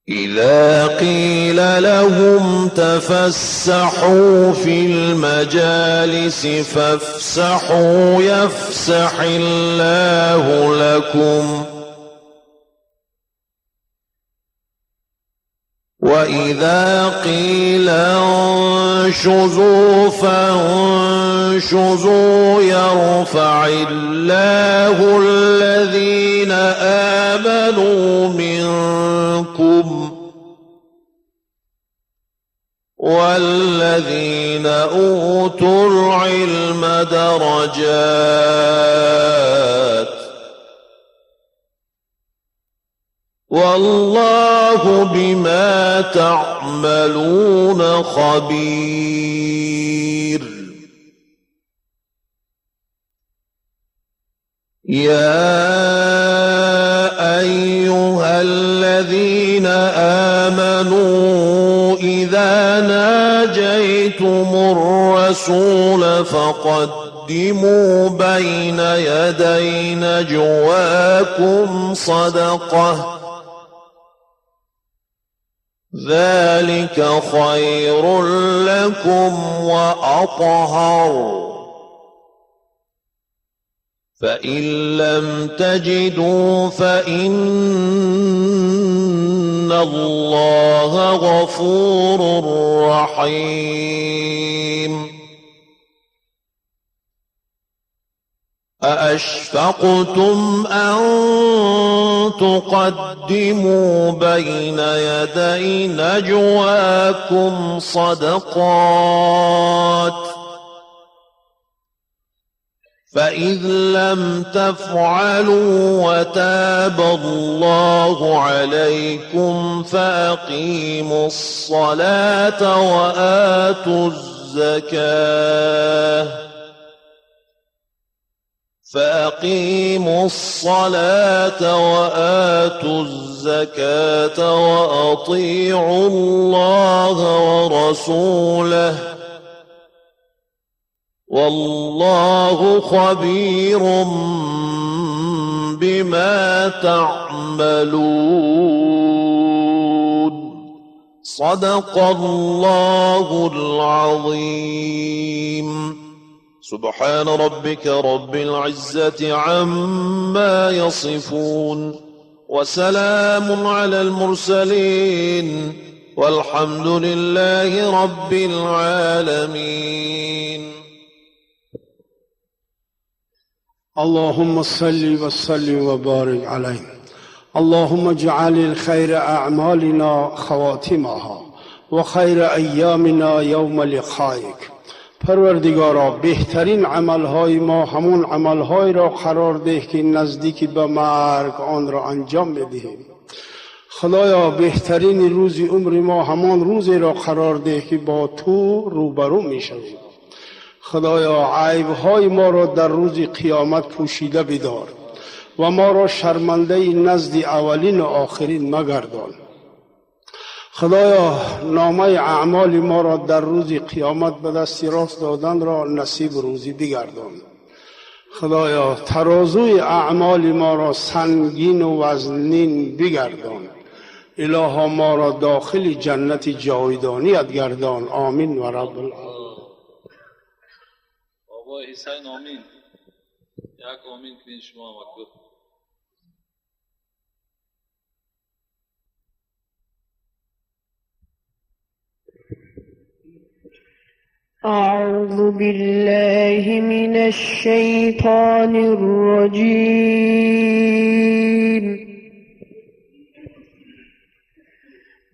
إذا قيل لهم تفسحوا في المجالس فافسحوا يفسح الله لكم وإذا قيل انشزوا فانشزوا يرفع الله الذين آمنوا منكم والذين أوتوا العلم درجات والله بما تعملون خبير. يا أيها الذين آمنوا إذا ناجيتم الرسول فقدموا بين يدي نجواكم صدقة ذلك خير لكم وأطهر فإن لم تجدوا فإن الله غفور رحيم. أأشفقتم أن تقدموا بين يدي نجواكم صدقات فإذ لم تفعلوا وتاب الله عليكم فأقيموا الصلاة وآتوا الزكاة فأقيموا الصلاة وآتوا الزكاة وأطيعوا الله ورسوله والله خبير بما تعملون. صدق الله العظيم. سبحان ربك رب العزة عما يصفون وسلام على المرسلين والحمد لله رب العالمين. اللهم صل وسلم وبارك عليه. اللهم اجعل الخير اعمالنا خواتمها وخير ایامنا یوم لقائک. پروردگارا، بهترین عملهای ما همون عملهای را قرار ده که نزدیک به مرگ آن را انجام بدهیم. خدایا، بهترین روز عمر ما همان روزی را قرار ده که با تو روبرو میشویم. خدایا، عیبهای ما را در روز قیامت پوشیده بدار و ما را شرمنده نزد اولین و آخرین مگردان. خدایا، نامه اعمال ما را در روز قیامت به دست راست دادن را نصیب روزی بگردان. خدایا، ترازوی اعمال ما را سنگین و وزنین بگردان. الها، ما را داخل جنت جاودانیت گردان. آمین و رب العالمین. بابای حسین، آمین. یک آمین کنین شما هم. أعوذ بالله من الشيطان الرجيم.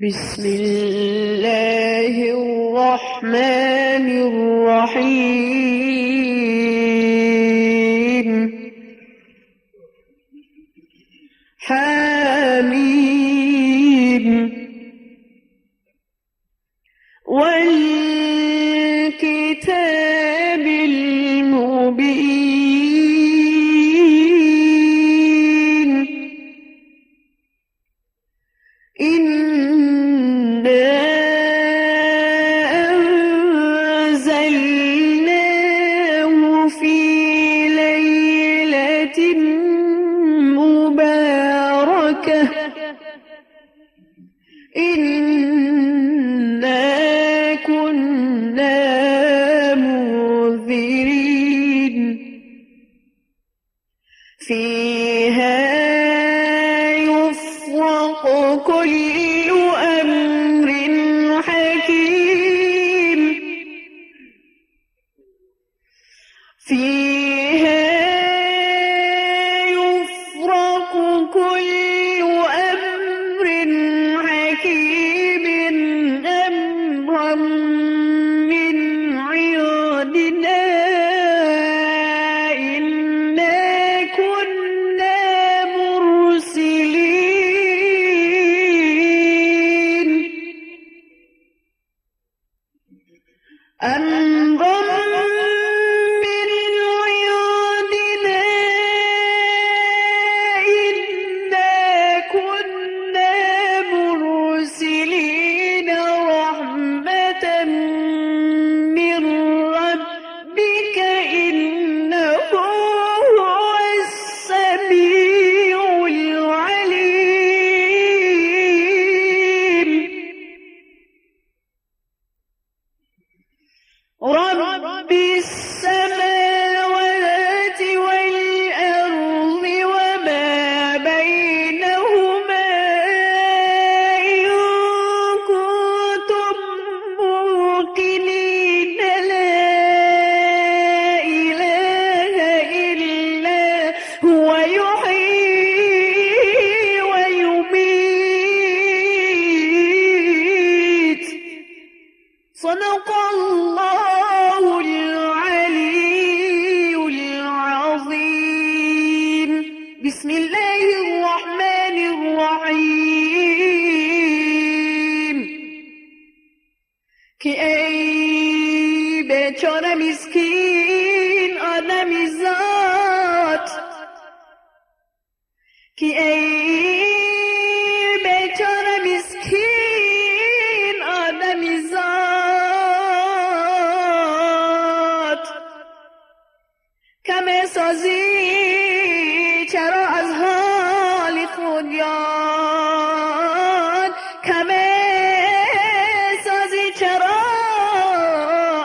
بسم الله الرحمن الرحيم. حميم والكتاب المبين. إنا أنزلناه في ليلة مباركة إنا كنا منذرين. فيها يفرق كل أمر حكيم. فيها يفرق كل أمر حكيم أمرا من عندنا إنا كنا مرسلين. أمرا من عندنا إنا كنا مرسلين رحمة من ربك إنه هو السميع العليم. رب السماوات والأرض وما بينهما إن كنتم موقنين. لا إله إلا هو يحيي ويميت. صدق الله العلي العظيم. بسم الله الرحمن الرحیم. که ای بیچاره مسکین آدمی ذات، که ای بیچاره مسکین آدمی ذات، کم سازی چرا از حال خود یاد، کم سازی چرا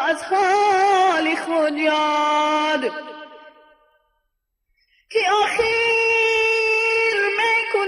از حال خود یاد، که آخر میکنی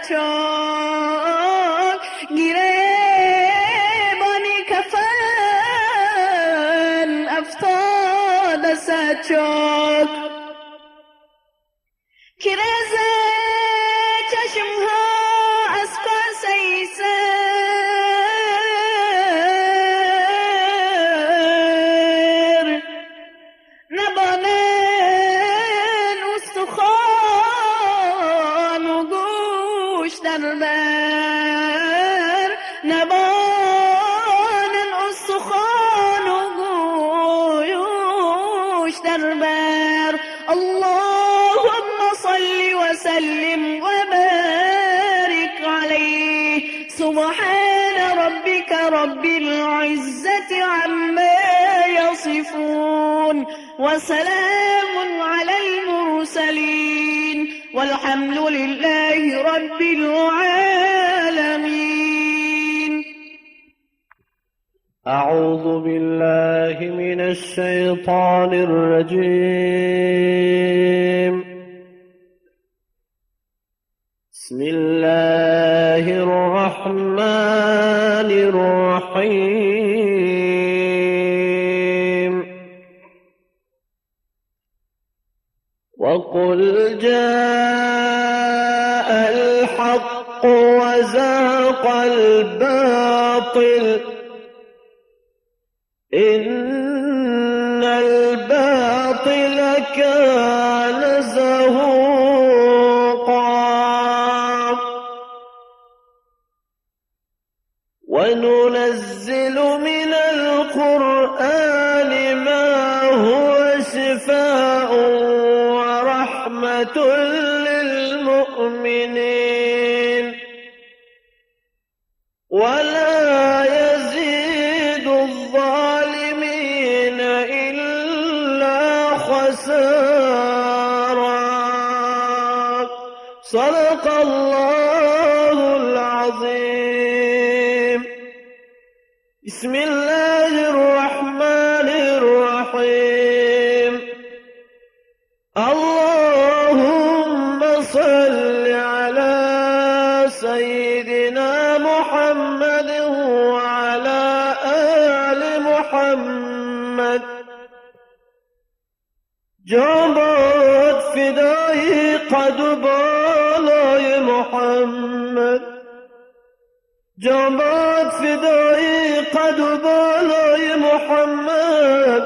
چاک، گریبانی کفن افتاد صد چاک. که رز چشم ها از کاسه سر نبانن استخوان و گوش در بر، نبانن استخوان و گوش در بر. اللهم صل وسلم وبارك عليه. سبحان ربك رب العزة عما يصفون وسلام على المرسلين والحمد لله رب العالمين. أعوذ بالله من الشيطان الرجيم. بسم الله الرحمن الرحيم. وقل جاء الحق وزهق الباطل إن الباطل كان زهوقا. وننزل من القرآن ما هو شفاء ورحمة للمؤمنين ولا يزيد الظالمين إلا خسارا. صدق الله العظيم. بسم الله الرحمن الرحيم. اللهم صل على سيدنا محمد وعلى آل محمد. جانباد فدای قد و بالای محمد، جانباد فدای قد و بالای محمد،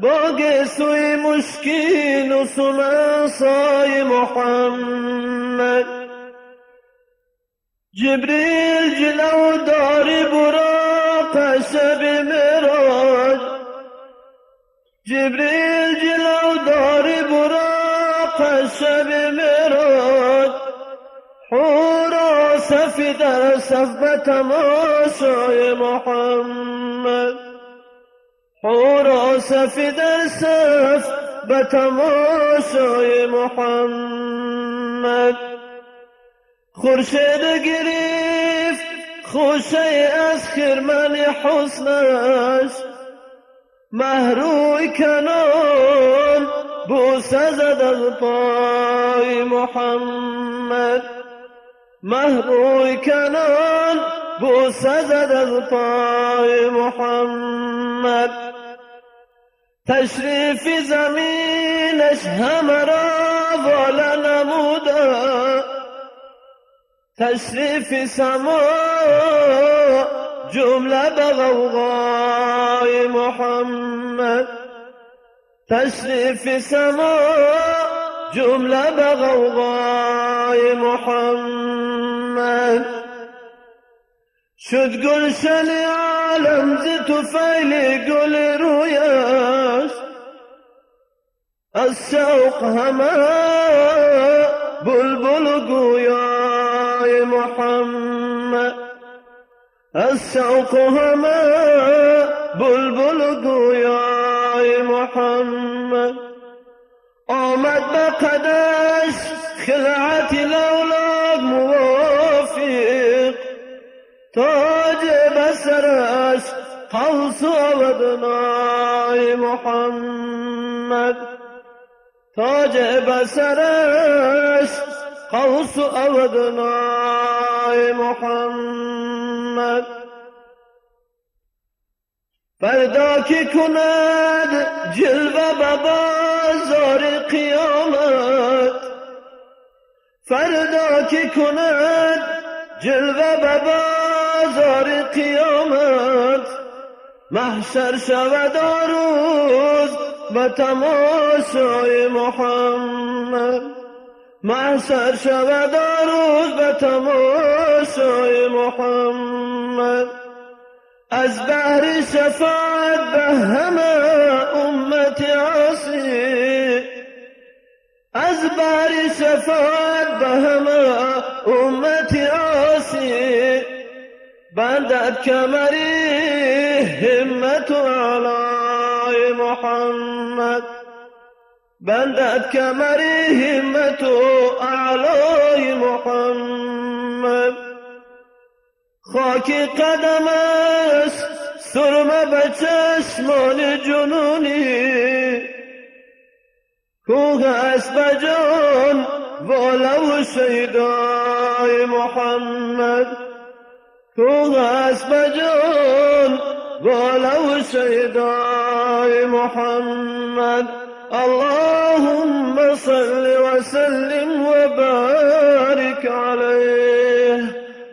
با گیسوی مشکین و سمنسای محمد. جبریل جلو داری براق شب معراج، جبریل جلو داری براق شب معراج، حورا صفی در صف به تماشای محمد، حورا صفی در صف به تماشای محمد. خورشید گرفت خوشه از خرمن حسنش، مهروی کنان بوسه زد از پای محمد، مهروی کنان بوسه زد از پای محمد. تشریف زمینش همه را والا نموده، تشریف سما جمله به غوغای محمد، تشریف سما جمله به غوغای محمد. شد گلشن عالم ز طفیل گل رویش، از شوق همه بلبل گویای محمد، از شوق همه بلبل گویای محمد. آمد به قدش خلعت لولاک موافق، تاج بسرش قوس ودنای محمد، تاج بسرش قوس أودنای محمد. فردا که کند جلوه به بازار قیامت، فردا که کند جلوه به بازار قیامت، محشر شود روز به تماشای محمد، محشر شود روز به تماشای محمد. از بهر شفاعت به همه امت عاصی، از بهر شفاعت به همه امت عاصی، بندد کمری همت اعلای محمد، بندد کمری همت اعلای محمد. خاک قدمش سرمه به چشمان جنونی، کوه است به جان والا و شیدای محمد، کوه است به جان والا و شیدای محمد. اللهم صل وسلم وبارك عليه.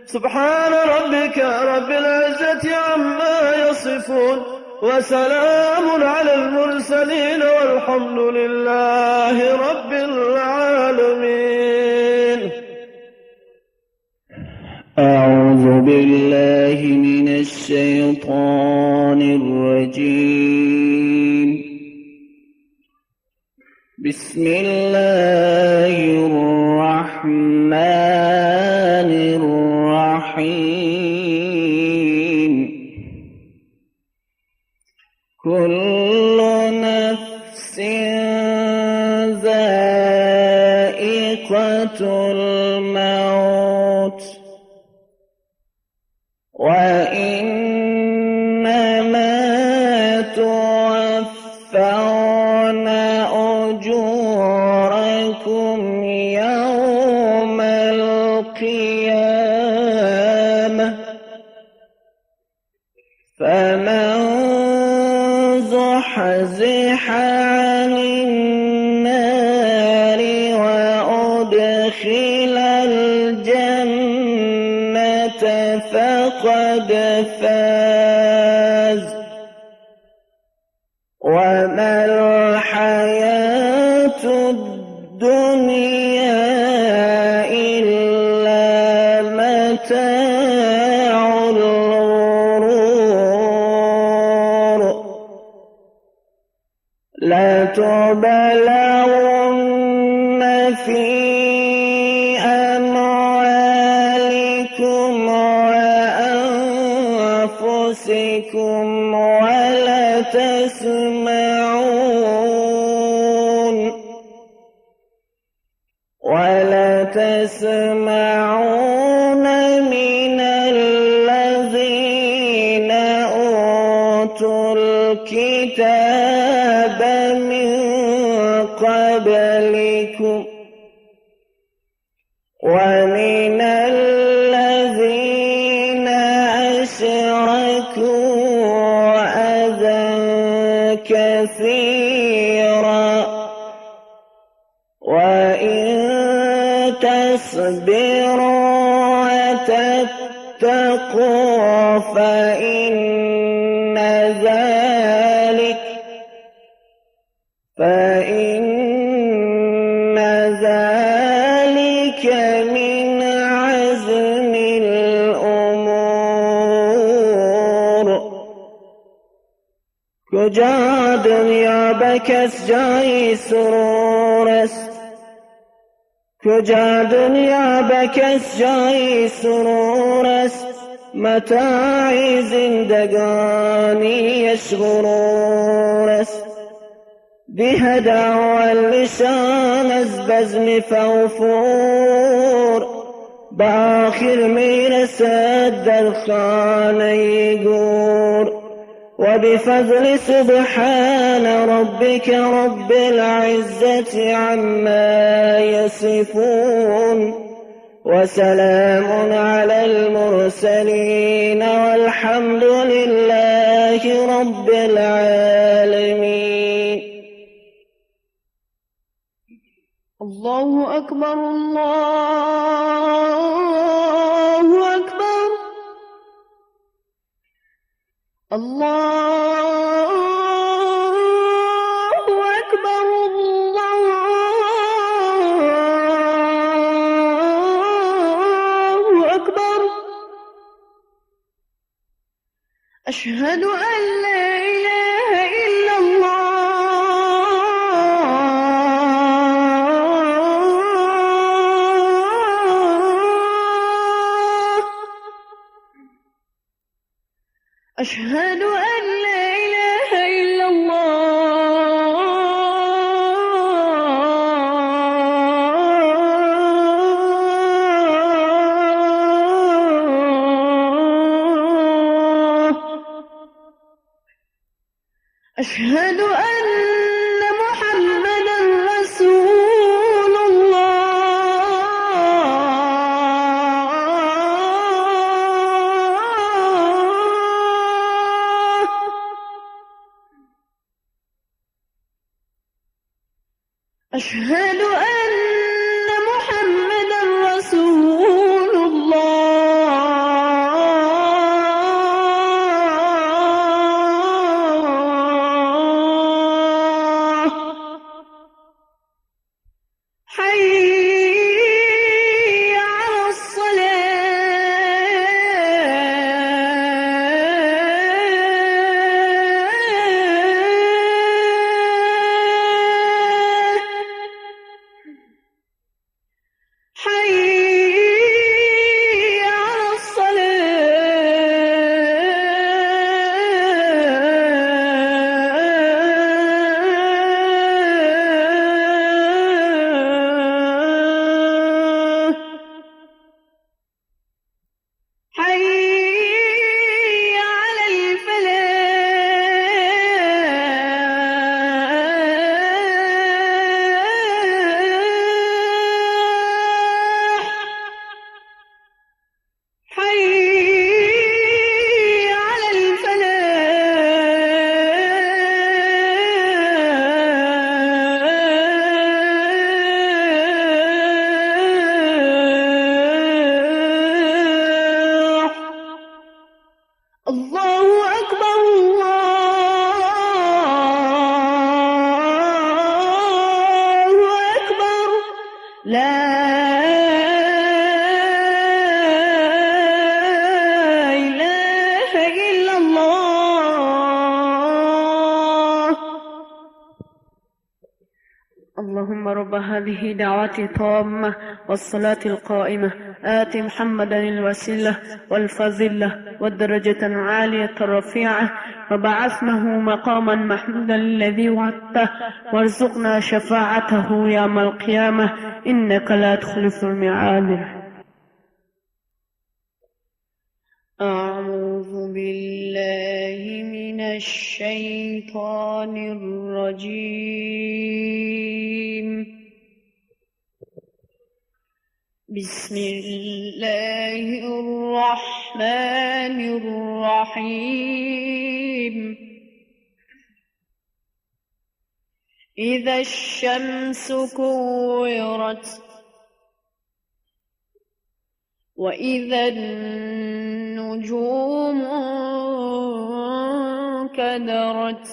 سبحان ربك رب العزة عما يصفون وسلام على المرسلين والحمد لله رب العالمين. أعوذ بالله من الشيطان الرجيم. بسم الله الرحمن الرحيم. كل نفس ذائقة الموت وإنما توفون أجوركم يوم القيامة فمن زحزح عن النار وأدخل الجنة فقد فاز وما الحياة الدنيا إلا متاع الغرور. لتبلون في أموالكم وأنفسكم ولتسمعون من الذين أوتوا الكتاب من قبلكم ومن الذين أشركوا أذى كثيرا وإن تصبروا وتتقوا فإن ذلك من عزم الأمور. کجا دنیا به کس جای سرور است، کجا دنیا به کس جای سرور است، متاع زندگانیش غرور است. دهد اول شان از بزم فوفور، به آخر میرسد در خانه گور. وبفضل سبحان ربك رب العزة عما يصفون وسلام على المرسلين والحمد لله رب العالمين. الله أكبر الله أكبر الله أكبر الله أكبر. أشهد أن لا إله إلا الله. أشهد أن لا إله إلا الله. أشهد أن محمدا رسول الله. أشهد أن محمدا رسول الله. حي على الصلاة. حي على الصلاة. حي على الفلاح. حي على الفلاح. الله أكبر الله أكبر لا إله إلا الله. اللهم رب هذه دعوة التامة والصلاة القائمة آت محمدا الوسيلة والفضيلة والدرجة العالية الرفيعة وبعثناه مقاما محمودا الذي وعدته وارزقنا شفاعته يوم القيامة إنك لا تخلف الميعاد. أعوذ بالله من الشيطان الرجيم. بسم الله الرحمن الرحيم. إذا الشمس كورت وإذا النجوم انكدرت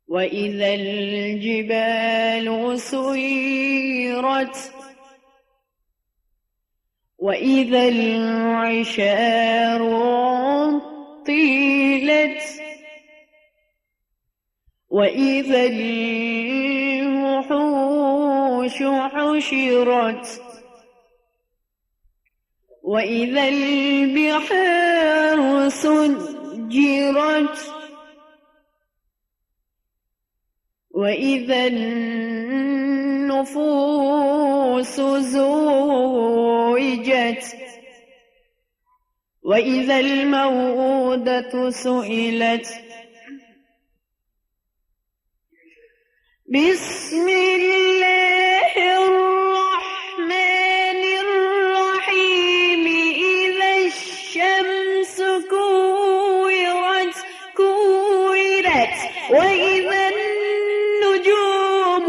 وإذا الجبال سيرت وإذا العشار عطلت وإذا الوحوش حشرت وإذا البحار سجرت وإذا النفوس زوجت وإذا الموءودة سئلت. بسم الله الرحمن الرحيم. إذا الشمس كورت كورت، وإذا النجوم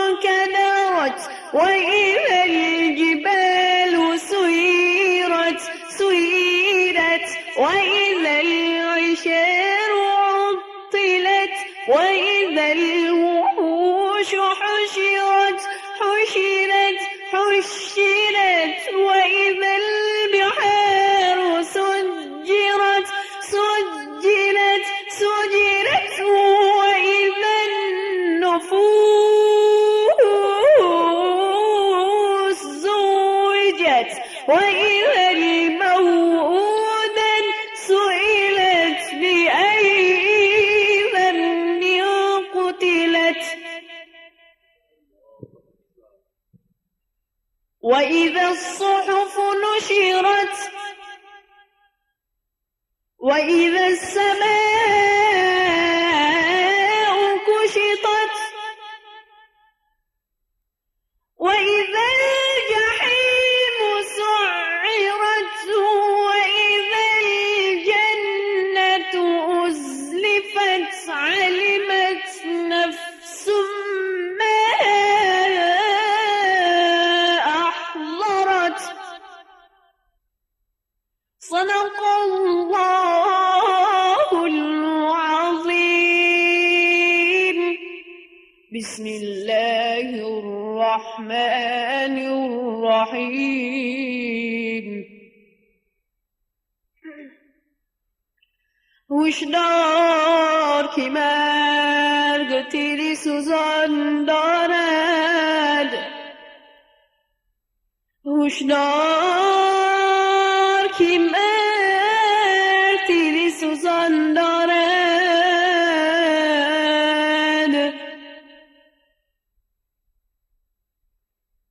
انكدرت، وإذا الجبال سيرت سيرت، وإذا العشار عطلت، وإذا الوحوش حشرت حشرت حشرت، وإذا البحار سجرت سجرت سجرت، وإذا النفوس زوجت، وإذا الموءودة سئلت بأي ذنب قتلت. وإذا الصحف نشرت، وإذا السماء كشطت، وإذا الجحيم سعرت، وإذا الجنة أزلفت، علمت نفس ما أحضرت. صدق الله العظيم. بسم الله الرحمن الرحيم. هشدار که مرگ تیری سوزان دارد، هشدار که مرگ تیری سوزان دارد،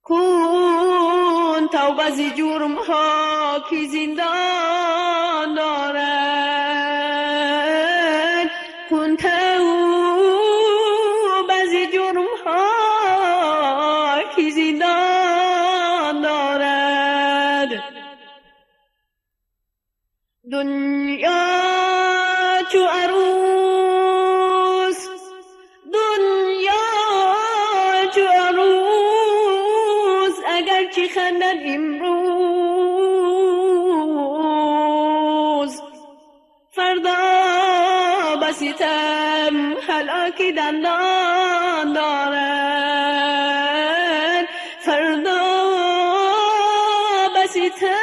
کن توبه ز جرم ها که زندان دارد، کن توبه ز جرم ها که زندان دارد. دنیا چو عروس، دنیا چو عروس، اگرچه خندد امروز، فردا بسیتم هلاک دندان دارد، فردا بسیتم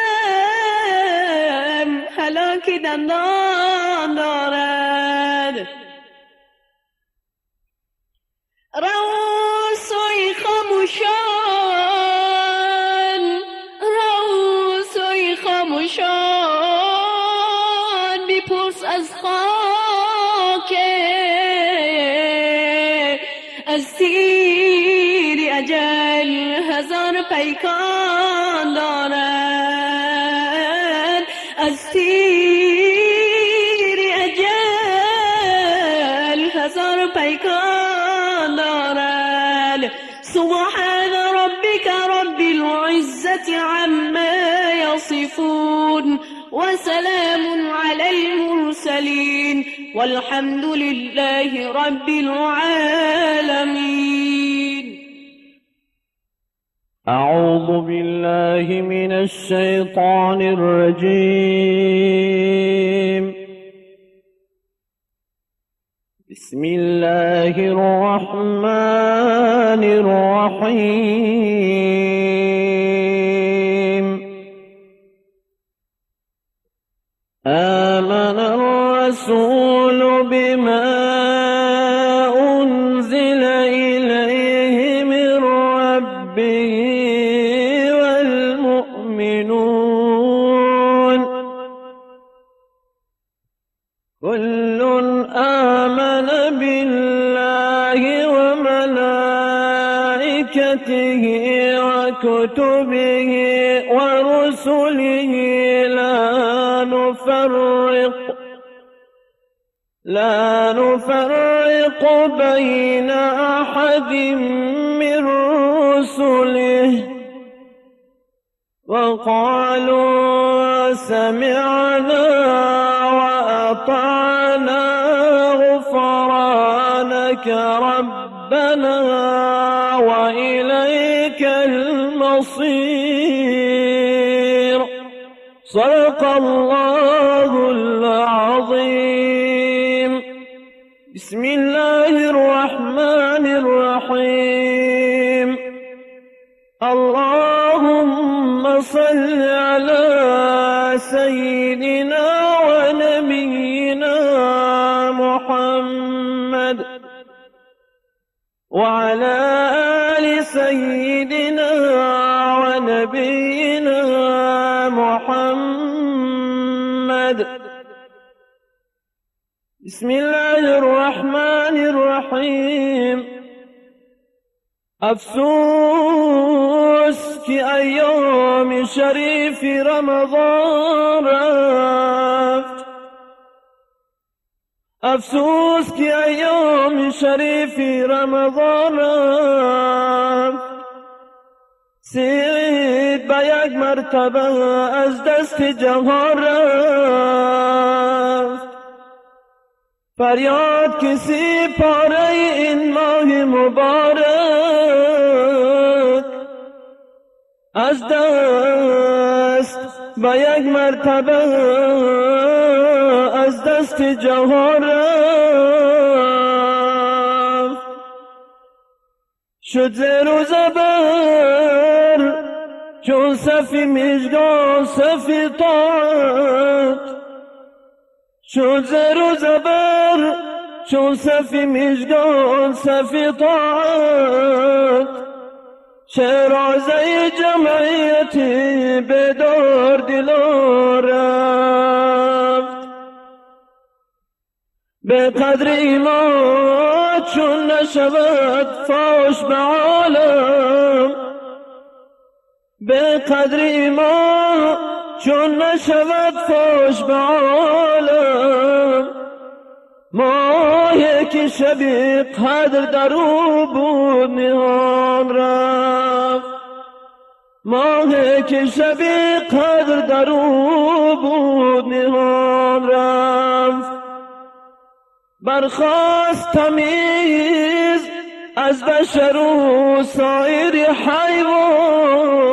هلاک دندان دارد. روسوی خاموشان، روسوی خاموشان، بپرس از خاک از تیر اجل هزار پیکان دارد، از تیر اجل هزار پیکان دارد. سبحان ربك رب العزة عما يصفون، وسلام على المرسلين، والحمد لله رب العالمين. أعوذ بالله من الشيطان الرجيم. بسم الله الرحمن الرحيم. آمن الرسول بما أنزل إليه من ربه والمؤمنون، كل آمن بالله وملائكته وكتبه ورسله لا نفرق بين أحد من رسله وقالوا سمعنا وأطعنا غفرانك ربنا وإليك المصير. صدق الله العظيم. بسم الله الرحمن الرحيم. اللهم صل على سيدنا ونبينا محمد وعلى آل سيدنا ونبينا محمد. بسم الله الرحمن الرحيم. افسوس که ایام شریف رمضان رفت، افسوس که ایام شریف رمضان رفت، سید به یک مرتبه از دست جهان رفت. فریاد کسی پاره این ماه مبارک از دست به یک مرتبه از دست جهان رفت. شد زیر و زبر چون صفی مژگان صفی طاعت، شد زیر و زبر چون صفی مژگان صفی طاعت. شیرازه جمعیتی بیدار دلان رفت، به قدر ایمان چون نشود فاش به عالم، به قدر ایمان چون نشود فاش به عالم. ماهی که شبی قدر در او بود نهان رفت، ماهی که شبی قدر در او بود نهان رفت. برخاست تمیز از بشر و سایر حیوان،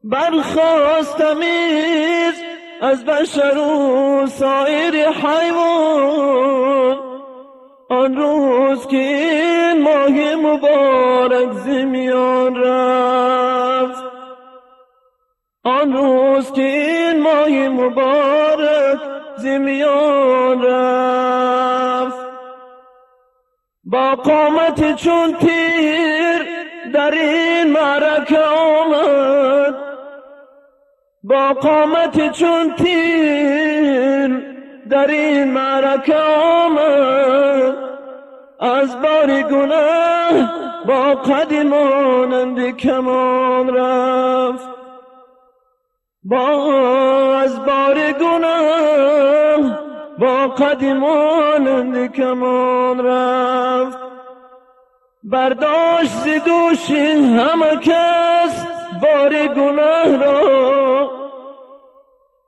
برخاست تمیز از بشر و سایر حیوان. آن روز که این ماه مبارک ز میان رفت، آن روز که این ماه مبارک ز میان رفت. با قامت چون تیر در این معرکه آمد، با قامت چون تیر در این معرکه آمد. از بار گناه با قد مانند کمان رفت، با از بار گناه با قد مانند کمان رفت. برداشت ز دوش همه کس بار گناه را،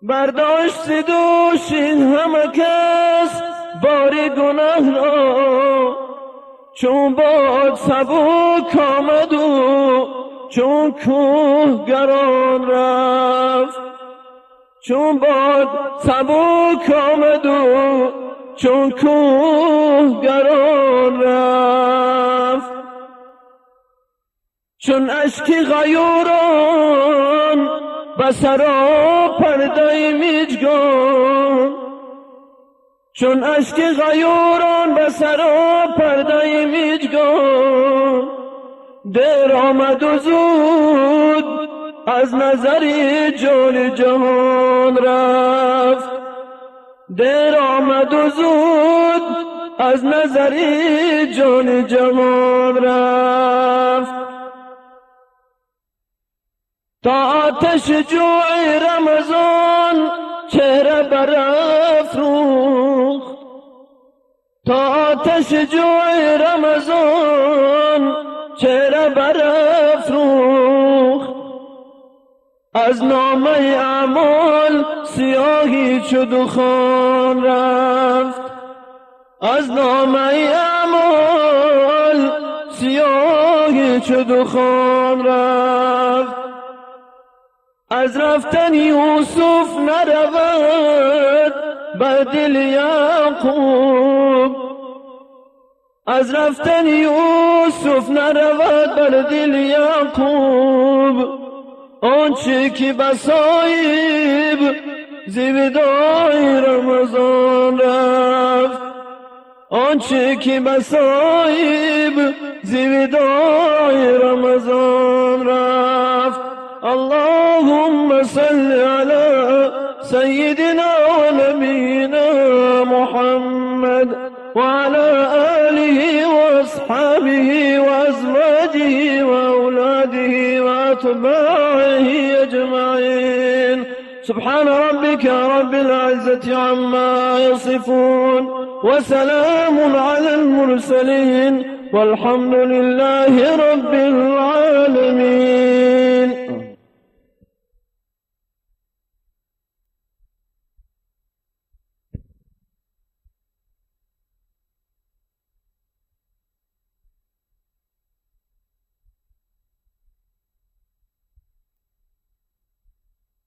برداشت ز دوش همه کس بار گناه را. چون باد سبک آمد و چون کوه گران رفت، چون باد سبک آمد و چون کوه گران رفت. چون اشک غیوران به سرا پرده مژگان، چون اشک غیوران به سرا پرده مژگان. دیر آمد و زود از نظر جان جهان رفت، دیر آمد و زود از نظر جان جهان رفت. تا آتش جوع رمضان چهره برافروخت، تا آتش جوع رمضان چهره برافروخت. از نامه اعمال سیاهی چو دخان رفت، از نامه اعمال سیاهی چو دخان رفت. از رفتن یوسف نرود بر دل یعقوب، از رفتن یوسف نرود بر دل یعقوب. آنچه که بصایب ز وداع رمضان رفت، آنچه که بصایب ز وداع رمضان رفت. اللهم صل على سيدنا ونبينا محمد وعلى آله وأصحابه وأزواجه وأولاده وأتباعه أجمعين. سبحان ربك رب العزة عما يصفون وسلام على المرسلين والحمد لله رب العالمين.